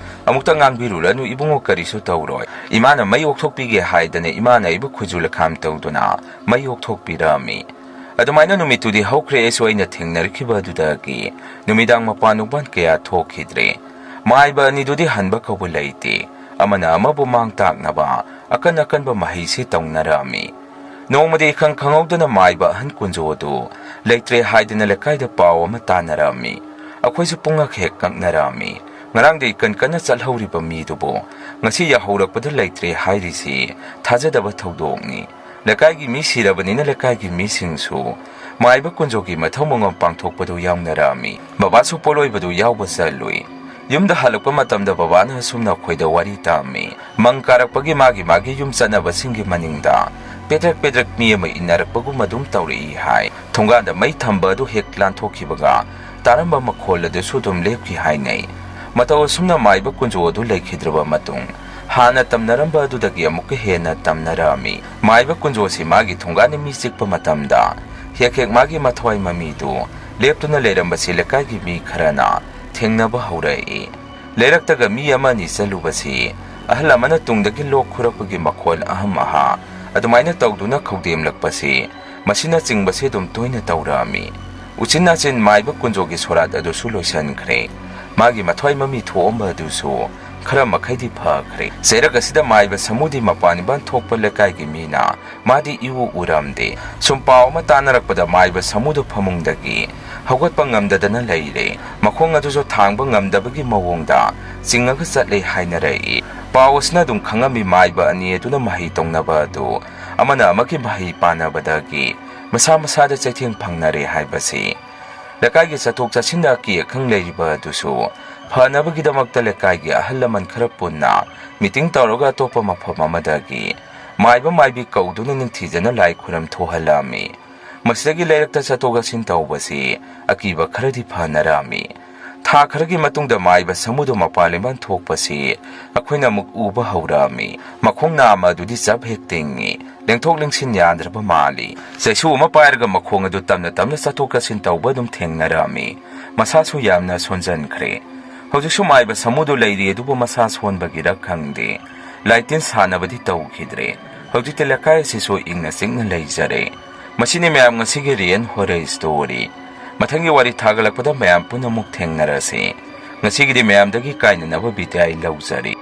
ꯑꯃꯨꯛꯇ ꯉꯥꯡꯕꯤꯔꯨꯔꯅꯨ ꯏꯕꯨꯡꯉꯣ, ꯀꯔꯤꯁꯨ ꯇꯧꯔꯣꯏ꯫" ꯏꯃꯥꯅ ꯃꯩ ꯑꯣꯛꯊꯣꯛꯄꯤꯒꯦ ꯍꯥꯏꯗꯅ ꯏꯃꯥꯅ ꯑꯩꯕꯨ ꯈꯨꯖꯨ ꯂꯈꯥꯝ ꯇꯧꯗꯨꯅ ꯃꯩ ꯑꯣꯛꯊꯣꯛꯄꯤꯔꯝꯃꯤ꯫ ꯑꯗꯨꯃꯥꯏꯅ ꯅꯨꯃꯤꯠꯇꯨꯗꯤ ꯍꯧꯈ꯭ꯔꯦ꯫ ꯑꯩꯁꯨ ꯑꯩꯅ ꯊꯦꯡꯅꯔꯛꯈꯤꯕ ꯑꯗꯨꯗꯒꯤ ꯅꯨꯃꯤꯗꯥꯡ ꯃꯄꯥꯟ ꯅꯨꯡꯕꯥꯟ ꯀꯌꯥ ꯊꯣꯛꯈꯤꯗ꯭ꯔꯦ꯫ ꯃꯥꯏꯕ ꯑꯅꯤꯗꯨꯗꯤ ꯍꯟꯕ ꯀꯧꯕ ꯂꯩꯇꯦ꯫ ꯑꯃꯅ ꯑꯃꯕꯨ ꯃꯥꯡ ꯇꯥꯛꯅꯕ ꯑꯀꯟ ꯑꯀꯟꯕ ꯃꯍꯩꯁꯤ ꯇꯧꯅꯔꯝꯃꯤ꯫ ꯅꯣꯡꯃꯗꯤ ꯏꯈꯪ ꯈꯪꯍꯧꯗꯅ ꯃꯥꯏꯕ ꯑꯍꯟ ꯀꯨꯟꯖꯣ ꯑꯗꯨ ꯂꯩꯇ꯭ꯔꯦ ꯍꯥꯏꯗꯨꯅ ꯂꯩꯀꯥꯏꯗ ꯄꯥꯎ ꯑꯃ ꯇꯥꯅꯔꯝꯃꯤ꯫ ꯑꯩꯈꯣꯏꯁꯨ ꯄꯨꯡꯉꯛ ꯍꯦꯛ ꯀꯛꯅꯔꯝꯃꯤ꯫ ꯉꯔꯥꯡꯗꯤ ꯀꯟ ꯀꯟꯅ ꯆꯠꯍꯧꯔꯤꯕ ꯃꯤꯗꯨꯕꯨ ꯉꯁꯤ ꯌꯥꯍꯧꯔꯛꯄꯗ ꯂꯩꯇ꯭ꯔꯦ ꯍꯥꯏꯔꯤꯁꯤ ꯊꯥꯖꯗꯕ ꯊꯧꯗꯣꯛꯅꯤ꯫ ꯂꯩꯀꯥꯏꯒꯤ ꯃꯤ ꯁꯤꯔꯕꯅꯤꯅ ꯂꯩꯀꯥꯏꯒꯤ ꯃꯤꯁꯤꯡꯁꯨ ꯃꯥꯏꯕ ꯀꯨꯟꯖꯣꯒꯤ ꯃꯊꯧ ꯃꯉꯝ ꯄꯥꯡꯊꯣꯛꯄꯗꯨ ꯌꯥꯎꯅꯔꯛꯑꯝꯃꯤ꯫ ꯕꯕꯥꯁꯨ ꯄꯣꯠꯂꯣꯏꯕꯗꯨ ꯌꯥꯎꯕ ꯆꯠꯂꯨꯏ꯫ ꯌꯨꯝꯗ ꯍꯜꯂꯛꯄ ꯃꯇꯝꯗ ꯕꯕꯥꯅ ꯑꯁꯨꯝꯅ ꯑꯩꯈꯣꯏꯗ ꯋꯥꯔꯤ ꯇꯝꯃꯤ꯫ ꯃꯪ ꯀꯥꯔꯛꯄꯒꯤ ꯃꯥꯒꯤ ꯃꯥꯒꯤ ꯌꯨꯝ ꯆꯠꯅꯕꯁꯤꯡꯒꯤ ꯃꯅꯤꯡꯗ ꯄꯦꯗ꯭ꯔꯛ ꯄꯦꯗ꯭ꯔꯛ ꯃꯤ ꯑꯃ ꯏꯟꯅꯔꯛꯄꯒꯨꯝ ꯑꯗꯨꯝ ꯇꯧꯔꯛꯏ ꯍꯥꯏ꯫ ꯊꯣꯡꯒꯥꯟꯗ ꯃꯩ ꯊꯝꯕ ꯑꯗꯨ ꯍꯦꯛ ꯂꯥꯟꯊꯣꯛꯈꯤꯕꯒ ꯇꯥꯔꯝꯕ ꯃꯈꯣꯜ ꯑꯗꯨꯁꯨ ꯑꯗꯨꯝ ꯂꯦꯞꯈꯤ ꯍꯥꯏꯅꯩ꯫ ꯃꯇꯧ ꯑꯁꯨꯝꯅ ꯃꯥꯏꯕ ꯀꯨꯟꯖꯣ ꯑꯗꯨ ꯂꯩꯈꯤꯗ꯭ꯔꯕ ꯃꯇꯨꯡ, ꯍꯥꯟꯅ ꯇꯝꯅꯔꯝꯕ ꯑꯗꯨꯗꯒꯤ ꯑꯃꯨꯛꯀ ꯍꯦꯟꯅ ꯇꯝꯅꯔꯛꯑꯝꯃꯤ꯫ ꯃꯥꯏꯕ ꯀꯨꯟꯖꯣꯁꯤ ꯃꯥꯒꯤ ꯊꯣꯡꯒꯥꯟꯗ ꯃꯤ ꯆꯤꯛꯄ ꯃꯇꯝꯗ ꯍꯦꯛ ꯍꯦꯛ ꯃꯥꯒꯤ ꯃꯊ꯭ꯋꯥꯏ ꯃꯃꯤꯗꯨ ꯂꯦꯞꯇꯨꯅ ꯂꯩꯔꯝꯕꯁꯤ ꯂꯩꯀꯥꯏꯒꯤ ꯃꯤ ꯈꯔꯅ ꯊꯦꯡꯅꯕ ꯍꯧꯔꯛꯏ꯫ ꯂꯩꯔꯛꯇꯒ ꯃꯤ ꯑꯃ ꯑꯅꯤ ꯆꯠꯂꯨꯕꯁꯤ ꯑꯍꯜ ꯑꯃꯅ ꯇꯨꯡꯗꯒꯤ ꯂꯣꯛ ꯈꯨꯔꯛꯄꯒꯤ ꯃꯈꯣꯜ ꯑꯍꯝ ꯑꯍꯥ ꯑꯗꯨꯃꯥꯏꯅ ꯇꯧꯗꯨꯅ ꯈꯧꯗꯦꯝꯂꯛꯄꯁꯤ, ꯃꯁꯤꯅꯆꯤꯡꯕꯁꯤ ꯑꯗꯨꯝ ꯇꯣꯏꯅ ꯇꯧꯔꯛꯑꯝꯃꯤ꯫ ꯎꯆꯤꯟ ꯅꯥꯆꯤꯟ ꯃꯥꯏꯕ ꯀꯨꯟꯖꯣꯒꯤ ꯁꯣꯔꯥꯠ ꯑꯗꯨꯁꯨ ꯂꯣꯏꯁꯤꯟꯈ꯭ꯔꯦ꯫ ꯃꯥꯒꯤ ꯃꯊ꯭ꯋꯥꯏ ꯃꯃꯤ ꯊꯣꯛꯑꯝꯕ ꯑꯗꯨꯁꯨ ꯈꯔ ꯃꯈꯩꯗꯤ ꯐꯈ꯭ꯔꯦ꯫ ꯆꯩꯔꯛ ꯑꯁꯤꯗ ꯃꯥꯏꯕ ꯁꯃꯨꯗꯤ ꯃꯄꯥꯟ ꯏꯄꯥꯟ ꯊꯣꯛꯄ ꯂꯩꯀꯥꯏꯒꯤ ꯃꯤꯅ ꯃꯥꯗꯤ ꯏꯎ ꯎꯔꯝꯗꯦ꯫ ꯁꯨꯝ ꯄꯥꯎ ꯑꯃ ꯇꯥꯅꯔꯛꯄꯗ ꯃꯥꯏꯕ ꯁꯃꯨꯗꯨ ꯐꯃꯨꯡꯗꯒꯤ ꯍꯧꯒꯠꯄ ꯉꯝꯗꯗꯅ ꯂꯩꯔꯦ꯫ ꯃꯈꯣꯡ ꯑꯗꯨꯁꯨ ꯊꯥꯡꯕ ꯉꯝꯗꯕꯒꯤ ꯃꯑꯣꯡꯗ ꯆꯤꯡꯉꯒ ꯆꯠꯂꯦ ꯍꯥꯏꯅꯔꯛꯏ꯫ ꯄꯥꯎ ꯑꯁꯤꯅ ꯑꯗꯨꯝ ꯈꯪꯉꯝꯃꯤ ꯃꯥꯏꯕ ꯑꯅꯤ ꯑꯗꯨꯅ ꯃꯍꯩ ꯇꯧꯅꯕ ꯑꯗꯨ ꯑꯃꯅ ꯑꯃꯒꯤ ꯃꯍꯩ ꯄꯥꯟꯅꯕꯗꯒꯤ ꯃꯁꯥ ꯃꯁꯥꯗ ꯆꯩꯊꯦꯡ ꯐꯪꯅꯔꯦ ꯍꯥꯏꯕꯁꯤ꯫ ꯂꯩꯀꯥꯏꯒꯤ ꯆꯠꯊꯣꯛ ꯆꯠꯁꯤꯟꯗ ꯑꯀꯤ ꯑꯈꯪ ꯂꯩꯔꯤꯕ ꯑꯗꯨꯁꯨ ꯐꯅꯕꯒꯤꯗꯃꯛꯇ ꯂꯩꯀꯥꯏꯒꯤ ꯑꯍꯜ ꯂꯃꯟ ꯈꯔ ꯄꯨꯟꯅ ꯃꯤꯇꯤꯡ ꯇꯧꯔꯒ ꯑꯇꯣꯞꯄ ꯃꯐꯝ ꯑꯃꯗꯒꯤ ꯃꯥꯏꯕ ꯃꯥꯏꯕꯤ ꯀꯧꯗꯨꯅ ꯅꯤꯡꯊꯤꯖꯅ ꯂꯥꯏ ꯈꯨꯔꯝ ꯊꯣꯛꯍꯜꯂꯝꯃꯤ꯫ ꯃꯁꯤꯗꯒꯤ ꯂꯩꯔꯛꯇ ꯆꯠꯊꯣꯛ ꯆꯠꯁꯤꯟ ꯇꯧꯕꯁꯤ ꯑꯀꯤꯕ ꯈꯔꯗꯤ ꯐꯅꯔꯝꯃꯤ꯫ ꯊꯥ ꯈꯔꯒꯤ ꯃꯇꯨꯡꯗ ꯃꯥꯏꯕ ꯁꯃꯨꯗꯨ ꯃꯄꯥꯟ ꯏꯄꯥꯟ ꯊꯣꯛꯄꯁꯤ ꯑꯩꯈꯣꯏꯅ ꯑꯃꯨꯛ ꯎꯕ ꯍꯧꯔꯛꯑꯝꯃꯤ꯫ ꯃꯈꯣꯡ ꯅꯥꯝꯃ ꯑꯗꯨꯗꯤ ꯆꯞ ꯍꯦꯛ ꯇꯤꯡꯉꯤ꯫ ꯂꯦꯡꯊꯣꯛ ꯂꯦꯡꯁꯤꯟ ꯌꯥꯗ꯭ꯔꯕ ꯃꯥꯜꯂꯤ꯫ ꯆꯩꯁꯨ ꯑꯃ ꯄꯥꯏꯔꯒ ꯃꯈꯣꯡ ꯑꯗꯨ ꯇꯞꯅ ꯇꯞꯅ ꯆꯠꯊꯣꯛ ꯆꯠꯁꯤꯟ ꯇꯧꯕ ꯑꯗꯨꯝ ꯊꯦꯡꯅꯔꯛꯑꯝꯃꯤ꯫ ꯃꯁꯥꯁꯨ ꯌꯥꯝꯅ ꯁꯣꯟꯖꯟꯈ꯭ꯔꯦ꯫ ꯍꯧꯖꯤꯛꯁꯨ ꯃꯥꯏꯕ ꯁꯃꯨꯗꯨ ꯂꯩꯔꯤ, ꯑꯗꯨꯕꯨ ꯃꯁꯥ ꯁꯣꯟꯕꯒꯤꯔ ꯈꯪꯗꯦ, ꯂꯥꯏꯇꯤꯟ ꯁꯥꯟꯅꯕꯗꯤ ꯇꯧꯈꯤꯗ꯭ꯔꯦ꯫ ꯍꯧꯖꯤꯛꯇꯤ ꯂꯩꯀꯥꯏ ꯑꯁꯤꯁꯨ ꯏꯪꯅ ꯆꯤꯛꯅ ꯂꯩꯖꯔꯦ꯫ ꯃꯁꯤꯅꯤ ꯃꯌꯥꯝ ꯉꯁꯤꯒꯤ ꯔꯤꯌꯦꯜ ꯍꯣꯔꯔ ꯁ꯭ꯇꯣꯔꯤ꯫ ꯃꯊꯪꯒꯤ ꯋꯥꯔꯤ ꯊꯥꯒꯠꯂꯛꯄꯗ ꯃꯌꯥꯝ ꯄꯨꯟꯅ ꯑꯃꯨꯛ ꯊꯦꯡꯅꯔꯁꯤ꯫ ꯉꯁꯤꯒꯤꯗꯤ ꯃꯌꯥꯝꯗꯒꯤ ꯀꯥꯏꯅꯅꯕ ꯕꯤꯗꯥꯏ ꯂꯧꯖꯔꯤ꯫